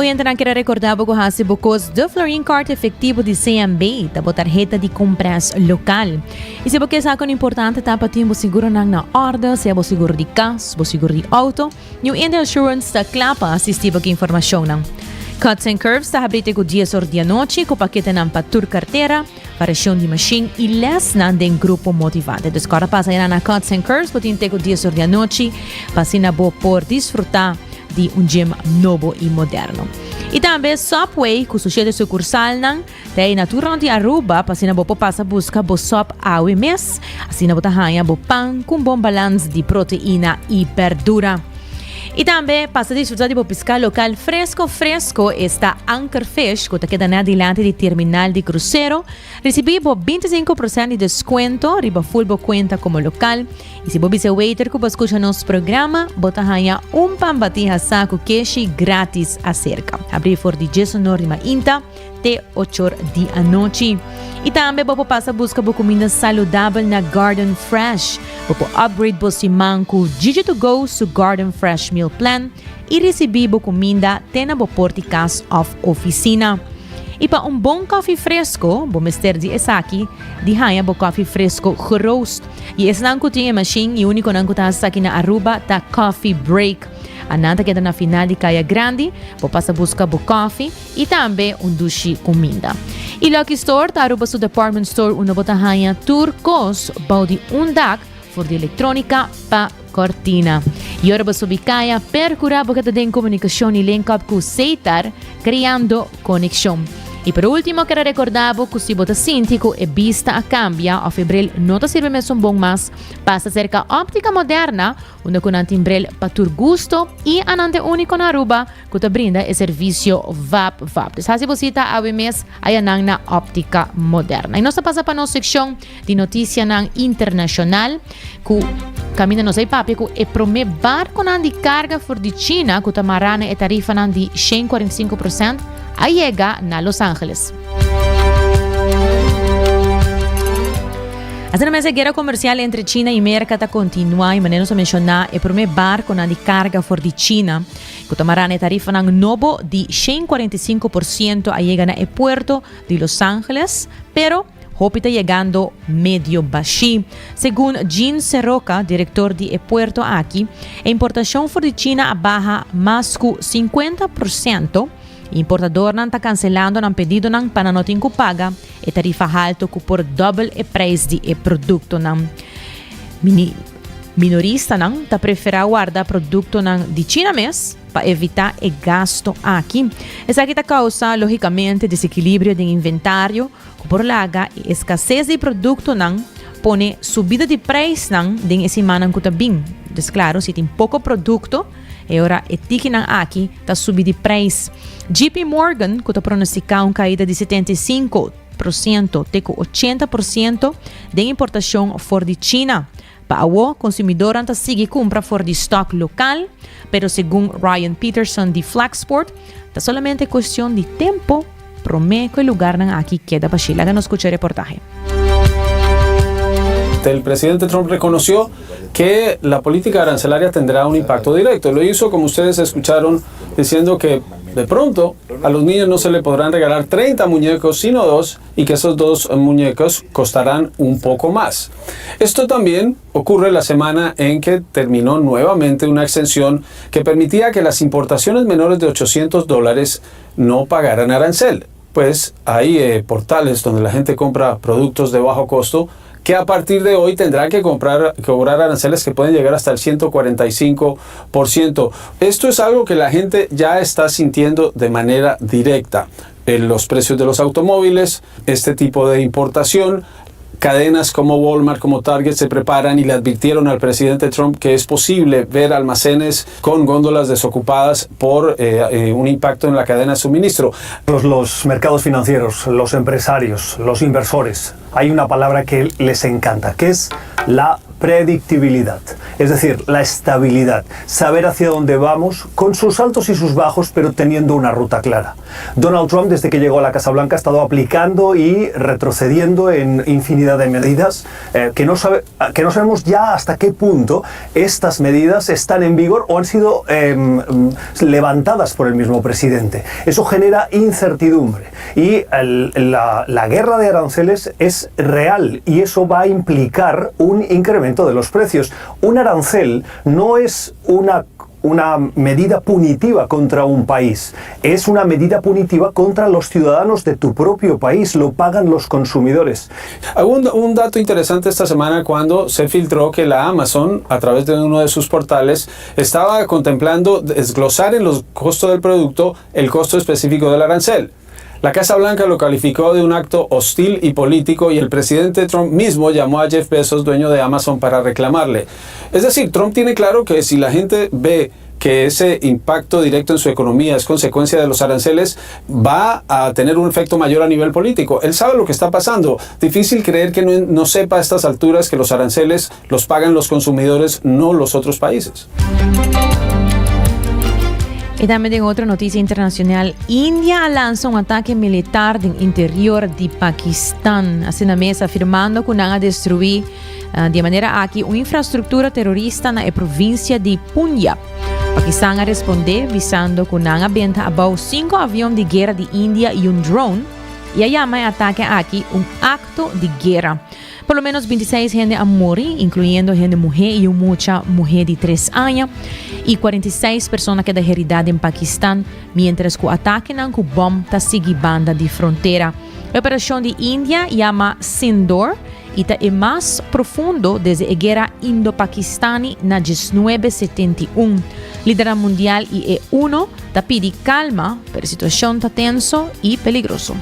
Oyentenan kere recorda bo ku hasi bo kos de Florin Card efectivo di CMB ta bo tarheta di compras local. Y si bo ke sa kon importante ta pa tin bo seguronan na orde, sea bo seguro di cas, bo seguro di auto, New India Assurance ta kla pa asisti bo ku informashonnan. Cuts and Curves ta habri te ku dies or di anochi ku paketenan pa tur kartera, variashon di mashin i lèsnan den grupo motivante. Dus kòrda pasa ayina na Cuts and Curves bo tin te ku dies or di anochi pa asina bo por disfrutá di un gym nobo i moderno. I tambe Subway ku su shete sukursalnan Ta ei na tur rond di Aruba pa asina bo por pasa buska bo sop awe mes. Asina bo ta haña bo pan ku un bon balans di proteina i berdura. I tambe pasa disfruta di bo piská lokal fresko fresko, esta Anker Fish ku ta keda na dilanti di terminal di krusero. Risibí bo 25% di deskuento riba ful bo kuenta komo lokal. I si bo bisa e waiter ku bo a skucha nos programa, bo ta haña un pan batí hasá ku keshi gratis aserka. Habrí for di djesonor di mainta. te ochor di anochi. I tambe bo por pasa buska bo kuminda saludabel na Garden Fresh. Bo por upgrade bo siman ku Gigi to Go su Garden Fresh Meal Plan i risibí bo kuminda te na bo por di kas òf ofisina. I pa un bon kòfi fresko, bo mester di esaki di haña bo kòfi fresko geroost. I esnan ku tin e mashin i únikonan ku ta hasi esaki na Aruba ta Coffee Break. Anan ta keda na final di Kaya Grandi. Bo pasa buska bo kòfi. I tambe un dushi kuminda. I Lucky Store ta Aruba su department store unda bo ta haña tur kos bou di un dak, for di elektronika pa kortina. I ora bo subi kaya, perkura bo keda den komunikashon i link up ku Setar, kreando konekshon. I por ultimo kere rekorda bo ku si bo ta sinti ku e bista a kambia òf e bril no ta sirbi mesun bon mas, pasa serka Optica Moderna unda ku nan tin bril pa tur gusto i anan ta e úniko na Aruba ku ta brinda e servisio Vap Vap. Dus hasi bo sita awe mes ayanan na Optica Moderna. I nos ta pasa pa nos sekshon di notisianan internashonal ku kaminda nos a papia ku e promé barkonan di karga for di China ku ta mará na e tarifanan di 145% a yega na Los Angeles. Asina mes e guera komersial entre China i Merka ta kontinuá i manera nos a menshoná e promé barkonan di karga for di China Ku ta mará na e tarifanan nobo di 145% a yega na e puerto di Los Angeles, pero. Hopi ta yegando medio bashí. Segun Jean Seroka, direktor di e puerto aki, e importashon for di China a baha mas ku sinkuenta por siento. Importadornan ta kanselando nan pedidonan pa nan no tin ku paga e tarifa haltu ku por dòbel e preis di e produktonan. Minoristanan ta preferá warda produktonan di China mes pa evitá e gasto aki. Esaki ta kousa lógikamente desekilibrio den inventario ku por laga e eskases di produktonan pone subida di preisnan den e simannan ku ta bin. Dus klaro si tin poko produkto e ora e tikinan aki ta subi di preis. JP Morgan ku ta pronostiká un kaida di 75% te ku 80% den importashon for di China. Pa awo, konsumidornan ta sigui kumpra for di stòk lokal, pero segun Ryan Peterson di Flexport, ta solamente kuestion di tempu promé ku e lugarnan aki keda bashí. Laga nos skucha e reportahe. El presidente Trump reconoció que la política arancelaria tendrá un impacto directo. Lo hizo, como ustedes escucharon, diciendo que de pronto a los niños no se le podrán regalar 30 muñecos, sino dos, y que esos dos muñecos costarán un poco más. Esto también ocurre la semana en que terminó nuevamente una exención que permitía que las importaciones menores de 800 dólares no pagaran arancel. Pues hay eh, portales donde la gente compra productos de bajo costo que a partir de hoy tendrán que comprar, cobrar aranceles que pueden llegar hasta el 145%. Esto es algo que la gente ya está sintiendo de manera directa. En los precios de los automóviles, este tipo de importación, Cadenas como Walmart, como Target se preparan y le advirtieron al presidente Trump que es posible ver almacenes con góndolas desocupadas por eh, eh, un impacto en la cadena de suministro. Los, los mercados financieros, los empresarios, los inversores, hay una palabra que les encanta, que es la predictibilidad, es decir, la estabilidad, saber hacia dónde vamos con sus altos y sus bajos, pero teniendo una ruta clara. Donald Trump, desde que llegó a la Casa Blanca, ha estado aplicando y retrocediendo en infinidad de medidas eh, que, no sabe, que no sabemos ya hasta qué punto estas medidas están en vigor o han sido em, levantadas por el mismo presidente. Eso genera incertidumbre y la, la guerra de aranceles es real y eso va a implicar un incremento de los precios. Un arancel no es una una medida punitiva contra un país, es una medida punitiva contra los ciudadanos de tu propio país, lo pagan los consumidores. Un, un dato interesante esta semana cuando se filtró que la Amazon, a través de uno de sus portales, estaba contemplando desglosar en los costos del producto el costo específico del arancel. La Casa Blanca lo calificó de un acto hostil y político y el presidente Trump mismo llamó a Jeff Bezos, dueño de Amazon, para reclamarle. Es decir, Trump tiene claro que si la gente ve que ese impacto directo en su economía es consecuencia de los aranceles, va a tener un efecto mayor a nivel político. Él sabe lo que está pasando. Difícil creer que no, no sepa a estas alturas que los aranceles los pagan los consumidores, no los otros países. Y tambe den otro noticia internacional, India a lansa un atake militar den interior di Pakistan. Asina mes afirmando cu nan a destrui eh, di e manera aki un infrastructura terorista na e provincia di Punjab. Pakistan a responde bisando cu nan a benta abou cinco avion di guera di India y un drone y a yama e atake aki un acto di guera. Por lo menos 26 hende a muri, incluyendo hende muhé y un mucha muhé di tres aña, y 46 persona a keda heridá den Pakistan, mientras cu atakenan cu bom ta sigui banda di frontera. E operacion di India yama Sindoor y ta e mas profundo desde e guera Indo-Pakistani na 1971. Lidernan mundial y e uno ta pidi calma, pero e situacion ta tenso y peligroso.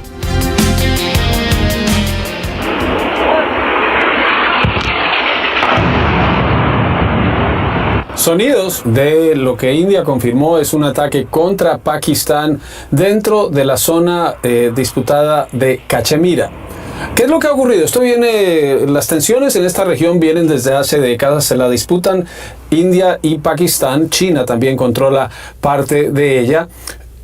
Sonidos de lo que India confirmó es un ataque contra Pakistán dentro de la zona eh, disputada de Cachemira. ¿Qué es lo que ha ocurrido? Esto viene, las tensiones en esta región vienen desde hace décadas, se la disputan India y Pakistán, China también controla parte de ella.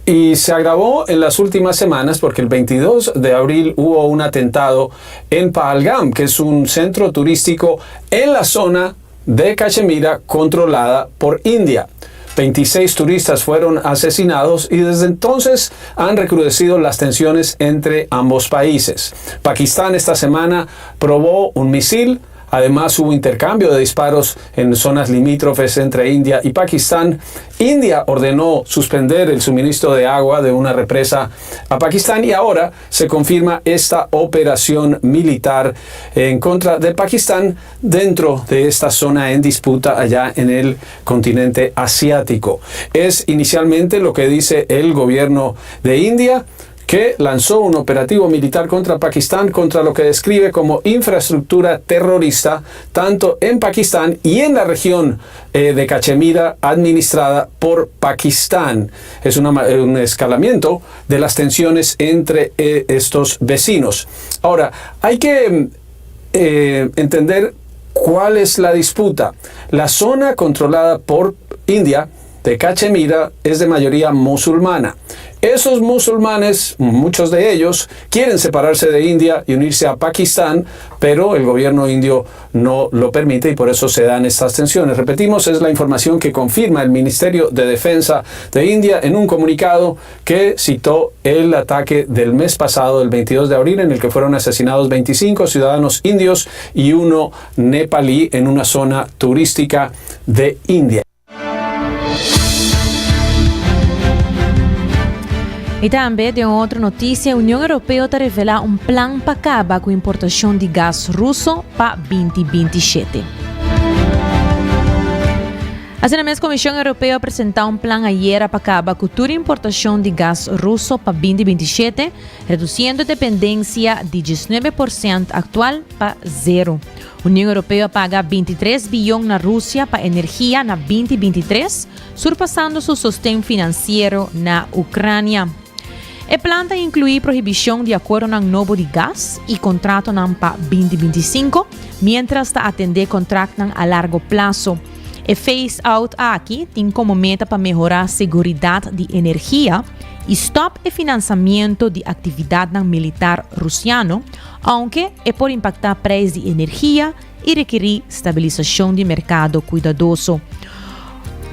Y se agravó en las últimas semanas porque el 22 de abril hubo un atentado en Pahalgam, que es un centro turístico en la zona de Cachemira controlada por India. 26 turistas fueron asesinados y desde entonces han recrudecido las tensiones entre ambos países. Pakistán esta semana probó un misil. Además, hubo intercambio de disparos en zonas limítrofes entre India y Pakistán. India ordenó suspender el suministro de agua de una represa a Pakistán y ahora se confirma esta operación militar en contra de Pakistán dentro de esta zona en disputa allá en el continente asiático. Es inicialmente lo que dice el gobierno de India que lanzó un operativo militar contra Pakistán contra lo que describe como infraestructura terrorista tanto en Pakistán y en la región eh, de Cachemira administrada por Pakistán. Es un escalamiento de las tensiones entre eh, estos vecinos. Ahora, hay que eh, entender cuál es la disputa. La zona controlada por India de Cachemira es de mayoría musulmana. Esos musulmanes, muchos de ellos, quieren separarse de India y unirse a Pakistán, pero el gobierno indio no lo permite y por eso se dan estas tensiones. Repetimos, es la información que confirma el Ministerio de Defensa de India en un comunicado que citó el ataque del mes pasado, el 22 de abril, en el que fueron asesinados 25 ciudadanos indios y uno nepalí en una zona turística de India. I tambe den un otro notisia, Union Europeo ta revelá un plan pa kaba ku importashon di gas ruso pa 2027. Asina mes Komishon Europeo a presentá un plan ayera pa kaba ku tur importashon di gas ruso pa 2027, redusiendo e dependensia di 19 porshent aktual pa zero. Union Europeo a paga 23 biyon na Rusia pa energia na 2023, surpasando su sosten finansiero na Ucrania. E plan ta inkluí prohibishon di akuerdonan nobo di gas i kontratonan pa 2025, miéntras ta atendé kontraktnan a largo plaso. E phase-out aki tin komo meta pa mehorá seguridat di energia i stòp e finansamiento di aktividatnan militar rusiano, Aunke e por impaktá preis di energia i rekerí stabilisashon di merkado kuidadoso.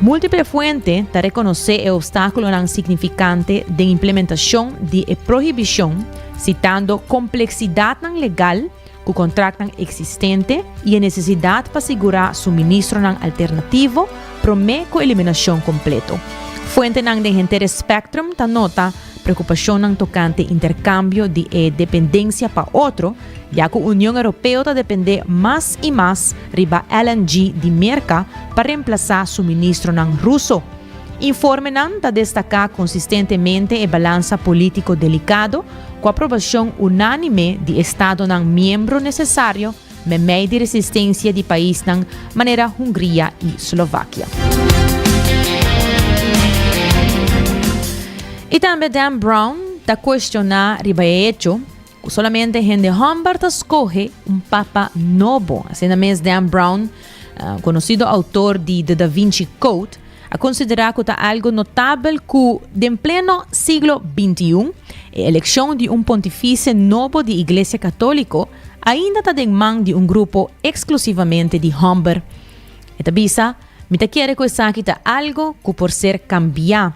Múltiple fuente ta rekonosé e opstákulonan signifikante den implementashon di e prohibishon, sitando kompleksidatnan legal ku kontraktnan eksistente i e nesesidat pa sigurá suministronan alternativo promé ku eliminashon kompleto. Fuentenan den henter e spèktrum ta nota Preokupashonnan tokante interkambio di e dependensia pa otro, ya ku Union Europeo ta dependé mas i mas riba LNG di Merka pa remplasá suministronan ruso. Informenan ta destaká konsistentemente e balansa polítiko delikado ku aprobashon unánime di estadonan miembro nesesario meimei di resistensia di paisnan manera Hungria i Slovakia. I tambe Dan Brown ta kuestioná riba e echo ku solamente hende hòmber ta skohe un papa nobo. Asina mes Dan Brown, konosido outor di The Da Vinci Code, a konsiderá ku ta algu notabel ku den pleno siglo bintiun e elekshon di un pontifise nobo di Iglesia Katóliko ainda ta den man di un grupo eksklusivamente di hòmber. E ta bisa, Mi ta kere ku esaki ta algu ku por ser kambiá.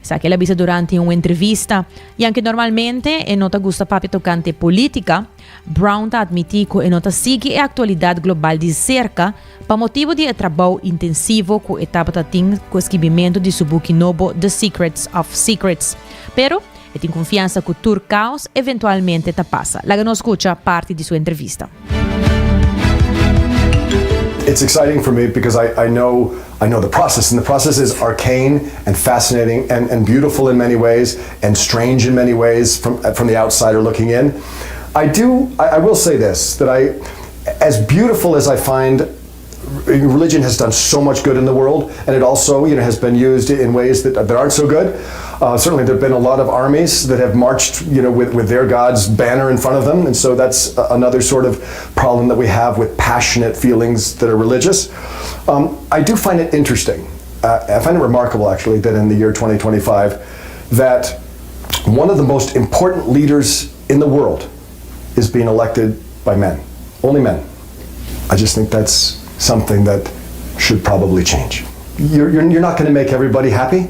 Esaki el a bisa durante un entrevista. I anke normalmente e no ta gusta papia tokante polítika, Brown ta admití ku e no ta sigui e aktualidat global di serka pa motibu di e trabou intensivo ku e tabata tin ku e skibimentu di su buki nobo The Secrets of Secrets. Pero, e tin konfiansa ku tur kaos eventualmente ta pasa. Laga nos skucha parti di su entrevista. It's exciting for me because I, I know I know the process, and the process is arcane and fascinating and, and beautiful in many ways and strange in many ways from from the outsider looking in. I do I, I will say this that I as beautiful as I find religion has done so much good in the world, and it also you know has been used in ways that, that aren't so good. Uh, certainly, there have been a lot of armies that have marched, you know, with, with their God's banner in front of them, and so that's another sort of problem that we have with passionate feelings that are religious. Um, I do find it interesting. Uh, I find it remarkable, actually, that in the year 2025, that one of the most important leaders in the world is being elected by men, only men. I just think that's something that should probably change. You're, you're, you're not going to make everybody happy.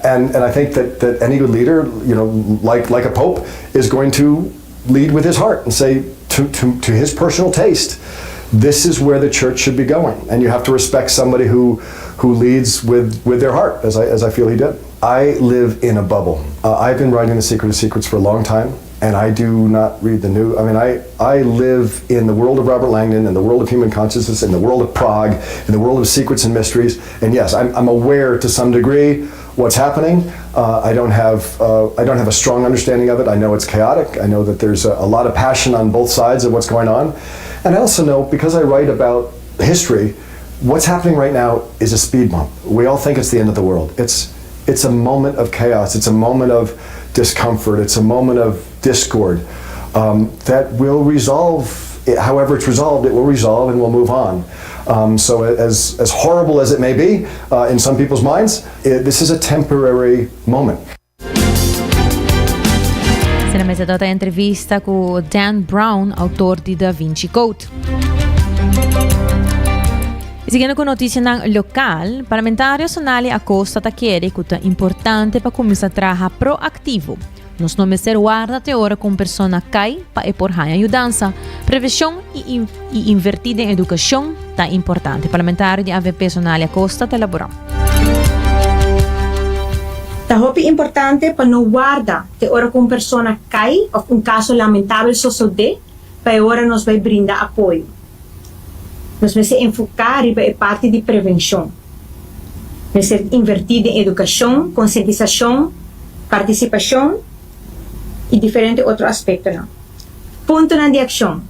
And, and I think that, that any good leader, you know, like, like a pope, is going to lead with his heart and say to, to, to his personal taste, this is where the church should be going. And you have to respect somebody who, who leads with, with their heart, as I, as I feel he did. I live in a bubble. Uh, I've been writing The Secret of Secrets for a long time and I do not read the new. I mean, I, I live in the world of Robert Langdon, in the world of human consciousness, in the world of Prague, in the world of secrets and mysteries. And yes, I'm, I'm aware to some degree what's happening. Uh, I don't have uh, I don't have a strong understanding of it. I know it's chaotic. I know that there's a, a lot of passion on both sides of what's going on, and I also know because I write about history, what's happening right now is a speed bump. We all think it's the end of the world. It's it's a moment of chaos. It's a moment of discomfort. It's a moment of discord um, that will resolve. However, it's resolved, it will resolve, and we'll move on. Um, so, as as horrible as it may be uh, in some people's minds, it, this is a temporary moment. Sena mesa dota entrevista ku Dan Brown, autor di Da Vinci Code. Y siguiendo cu noticianan local, parlamentario Sonali Acosta ta kere cu ta importante pa cuminsa traha proactivo. Nos no mester warda te ora cu un persona cay pa e por haya yudansa. Prevencion y y inverti den educacion ta importante. Parlamentario di avp Sonali Acosta ta elabora. Ta hopi importante pa no warda te ora cu un persona cay of un caso lamentabel sosode pa e ora nos bay brinda apoyo. Nos mester enfoká riba e parti di prevenshon. Mester invertí den edukashon, konsientisashon, partisipashon i diferente otro aspektonan. Puntonan di akshon,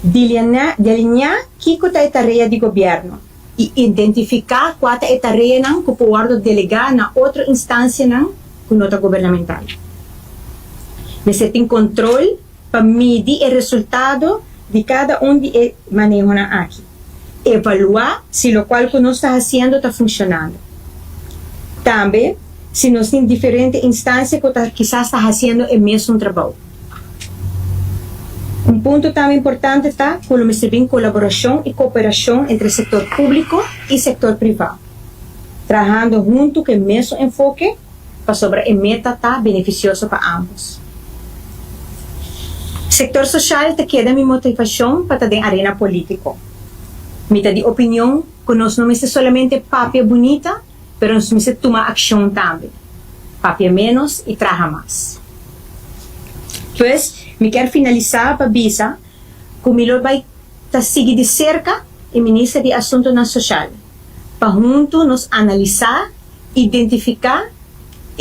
Delineá kiko ta e tarea di gobièrnu i identifiká kua ta e tareanan ku por wòrdu delegá na otro instansianan ku no ta gubernamental. Mester tin kontrol pa midi e resultado di kada un di e manehonan aki. Evaluá si lokual ku nos ta hasiendo ta funshonando. Tambe, si nos tin diferente instansia ku ta kisas ta hasiendo e mesun trabou. Un punto tambe importante ta ku lo mester bin kolaborashon i kooperashon entre sektor públiko i sektor privá, trahando huntu ku e mesun enfoke, pasobra e meta ta benefisioso pa ámbos. Sektor soshal ta keda mi motivashon pa ta den arena polítiko. Mi ta di opinion ku nos no mester solamente papia bunita, pero nos mester tuma akshon tambe. Papia ménos i traha mas. Pues, mi kier finalisá pa bisa ku mi lo bai ta sigui di serka e Minister di Asuntunan Soshal pa huntu nos analisá Identifiká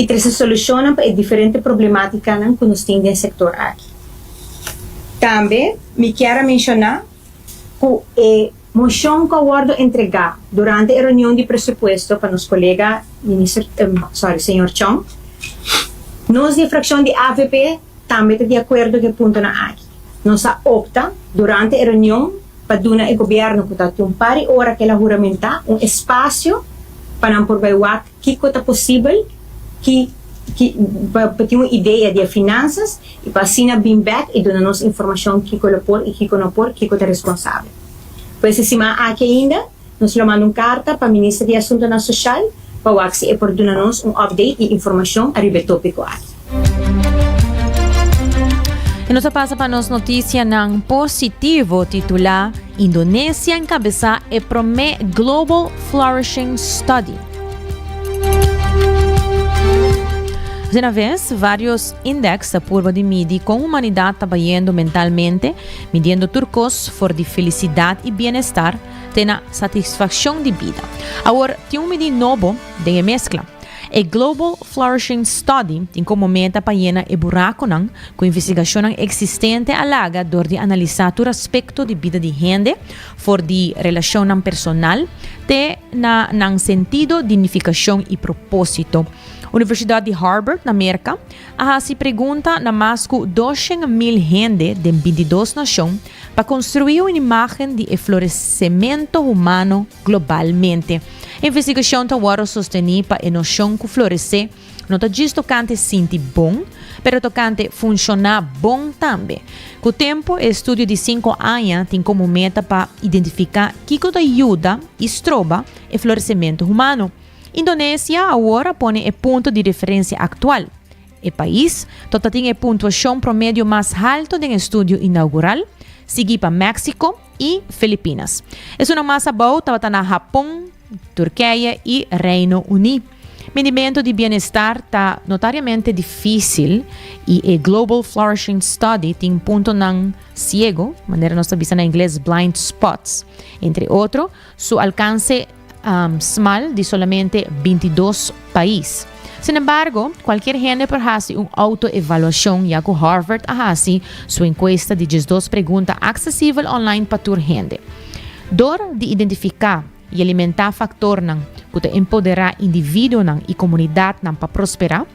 i trese solushonnan pa e diferente problemátikanan ku nos tin den sektor aki. Tambe mi kier a menshoná ku e moshon ku a wòrdu entregá durante e reunion di presupuesto pa nos kolega Minister, sorry, señor Chong, nos di e frakshon di avp tambe ta di akuerdo ku e puntonan aki. Nos a opta durante e reunion pa duna e gobièrnu ku ta tin un par di ora ku el a huramentá un espasio pa nan por bai wak kiko ta posibel, ki ki pa pa tin un idea di e finansas i pa asina bin bèk i duna nos informashon kiko lo por i kiko no por, kiko ta responsabel. Pues e siman aki ainda nos lo manda un karta pa Minister di Asuntonan Soshal pa wak si e por duna nos un update i informashon ariba e topiko aki. I nos a pasa pa nos noticianan positivo titulá Indonesia encabeza e promé Global Flourishing Study. Asina ves, varios index ta purba di midi con humanidad ta bayendo mentalmente, midiendo tur cos for di felicidad y bienestar te na satisfaccion di bida. Awor, tin un midi nobo den e mezcla. E Global Flourishing Study tin komo meta pa yena e burakonan ku investigashonnan eksistente a laga dor di analisá tur aspekto di bida di hende, for di relashonnan personal te na nan sentido di nifikashon i propósito. Universidat di Harvard na Merka a hasi pregunta na mas ku 200,000 hende den bintidos nashon pa konstruí un imágen di e floresemento humano Globalmente, e investigashon ta wòrdu sostení pa e noshon ku floresé no ta djis tokante sinti bon, pero tokante funshoná bon tambe. Ku tempu, e estudio di sinku aña tin komo meta pa identifiká kiko ta yuda i stroba e florecemento humano. Indonesia awor a pone e punto di referencia actual. E pais to ta tin e puntuacion promedio mas halto den e studio inaugural, sigui pa Mexico y Filipinas. Esunnan mas abou tabata na Hapon, Turkije y Reino Uní. Midimento di bienestar ta notariamente difícil y e Global Flourishing Study tin puntonan ciego, manera nos ta bisa na ingles blind spots. Entre otro, su alcance smal di solamente bintidos pais. Sin embargo, cualkier hende por haci un auto-evaluacion ya cu Harvard a haci su encuesta di diesdos pregunta accesibel online pa tur hende. Dor di identifica y alimenta factornan cu ta empodera individuonan y comunidadnan pa prospera,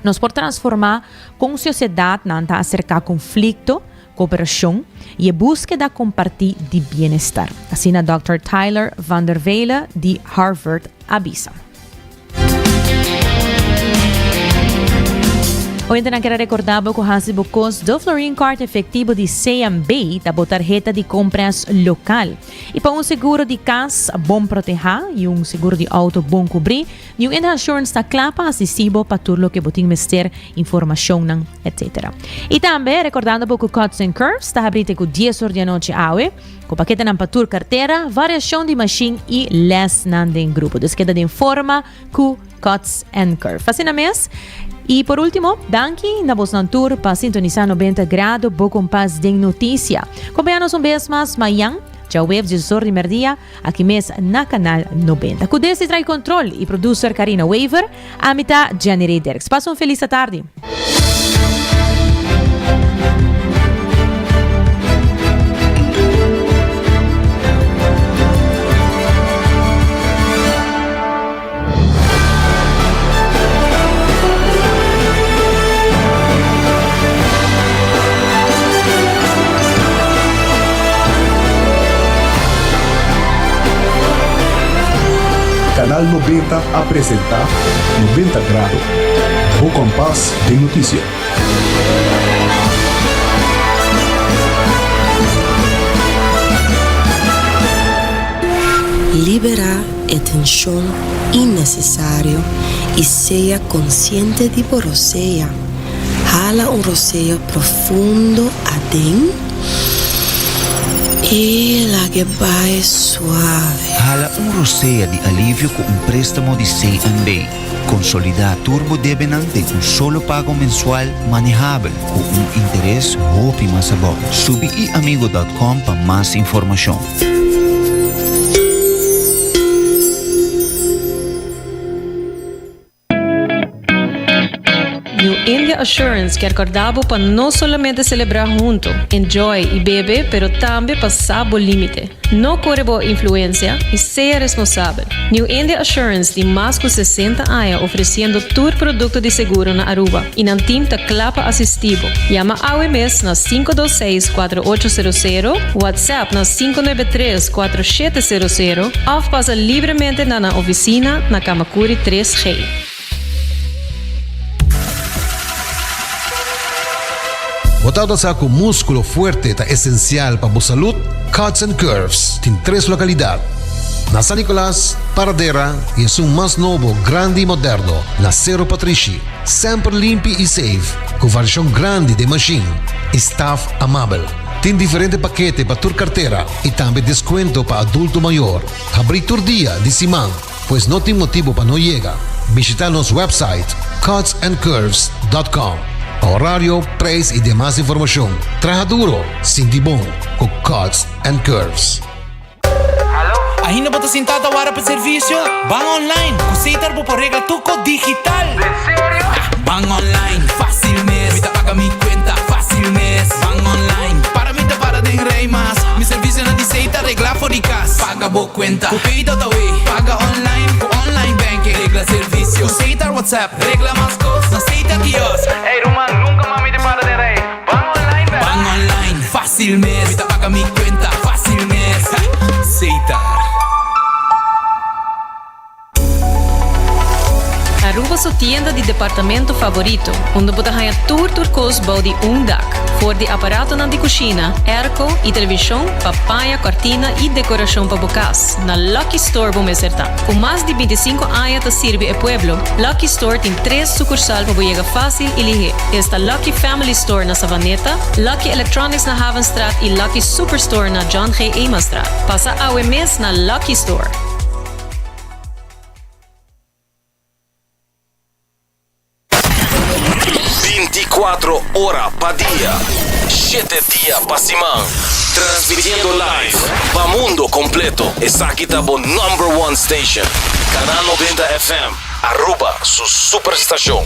nos por transforma con sociedadnan ta acerca conflicto, cooperacion y e busqueda comparti di bienestar, asina Dòkter Tyler van der Weele di Harvard a bisa. Oyentenan kier a recorda bo cu haci bo cos do Florin Card efectivo di CMB ta bo tarheta di compras local. Y pa un seguro di cas bon proteha y un seguro di auto bon cubri, New India Assurance ta cla pa asisti bo pa tur loke bo tin mester, informacionnan, etc. Y tambe recordando bo cu Cuts and Curves ta habri te cu dies or di anochi awe, cu paketenan pa tur cartera, variacion di machine y lesnan den grupo. Dus keda den forma cu Cuts and Curves. Asina mes. Y por ultimo, danki na bosnan tur pa sintonisa 90 Grado, bo kompas den noticia. Compaña nos un bes mas mayan, djaweves diesor di merdia, Aki mes na Canal 90. Cu Desi trae control y producer Carina Wever, ami ta Jenny Ray Derks. Pasa un feliz atardi. Canal 90 a presenta 90 Grado, bo kompas den notisia. Liberá e tenshon innesesario i sea konsiente di bo rosea. Hala un rosea profundo aden i lag'e bai suave. Hala un rosea di alivio ku un préstamo di CNB. Konsolidá tur bo debenan den un solo pago mensual manehabel ku un interes hopi mas abou. Subi iamigo dòt kòm pa mas informashon. New India Assurance kier corda bo pa no solamente celebra hunto, enjoy y bebe pero tambe pa sa bo limite. No core bo influencia y sea responsabel. New India Assurance tin mas cu 60 aña ofreciendo tur producto di seguro na Aruba y nan team ta cla pa asisti bo. Yama awe mes na 526 4800, WhatsApp na 593 4700 of pasa libremente na nan oficina na Camacuri 3G. Bo tabata sa cu musculo fuerte ta esencial pa bo salud? Cuts and Curves tin tres localidad, na San Nicolas, Paradera y esun mas nobo, grandi y moderno na Cerro Patrishi. Semper limpi y safe, cu variacion grandi den machine y staff amabel. Tin diferente pakete pa tur cartera y tambe descuento pa adulto mayor. Habri tur dia di siman. Pues no tin motibo pa no yega. Bishita nos website cutsandcurves.com pa horario, prijs y demas informacion. Traha duro, sinti bon cu Cuts and Curves. Ainda bo ta sinta ta wara pa servicio? Ban online! Cu Setar bo por regla tur cos digital! Den serio? Ban online, facil mes! Mi ta paga mi cuenta facil mes! Ban online, para mi ta para den rij mas! Mi servicionan di Setar regla for di cas! Paga bo cuenta cu Pay.awe, paga online cu online banking, regla servicio cu Setar WhatsApp, regla mas cos na Setar kiosk. Ey ruman, nunca mas mi ta para den rij. Ban online bera. Ban online, facil mes. Mi ta paga mi cuenta facil mes. Setar. Aruba su tienda di departamento favorito, unda bo ta haña tur tur kos bou di un dak. For di aparatonan di kushina, airco i televishon pa paña, kòrtina i dekorashon pa bo kas, na Lucky Store bo mester ta. Ku mas di bintisinko aña ta sirbi e pueblo, Lucky Store tin tres sukursal pa bo yega fásil i lihé. Esta Lucky Family Store na Savaneta, Lucky Electronics na Havenstraat i Lucky Superstore na John G. Emanstraat. Pasa awe mes na Lucky Store. Binticuatro ora pa dia, shete dia pa siman. Transmitiendo live pa mundo completo. Esaki ta bo number one station. Canal 90 FM, Aruba su superstacion.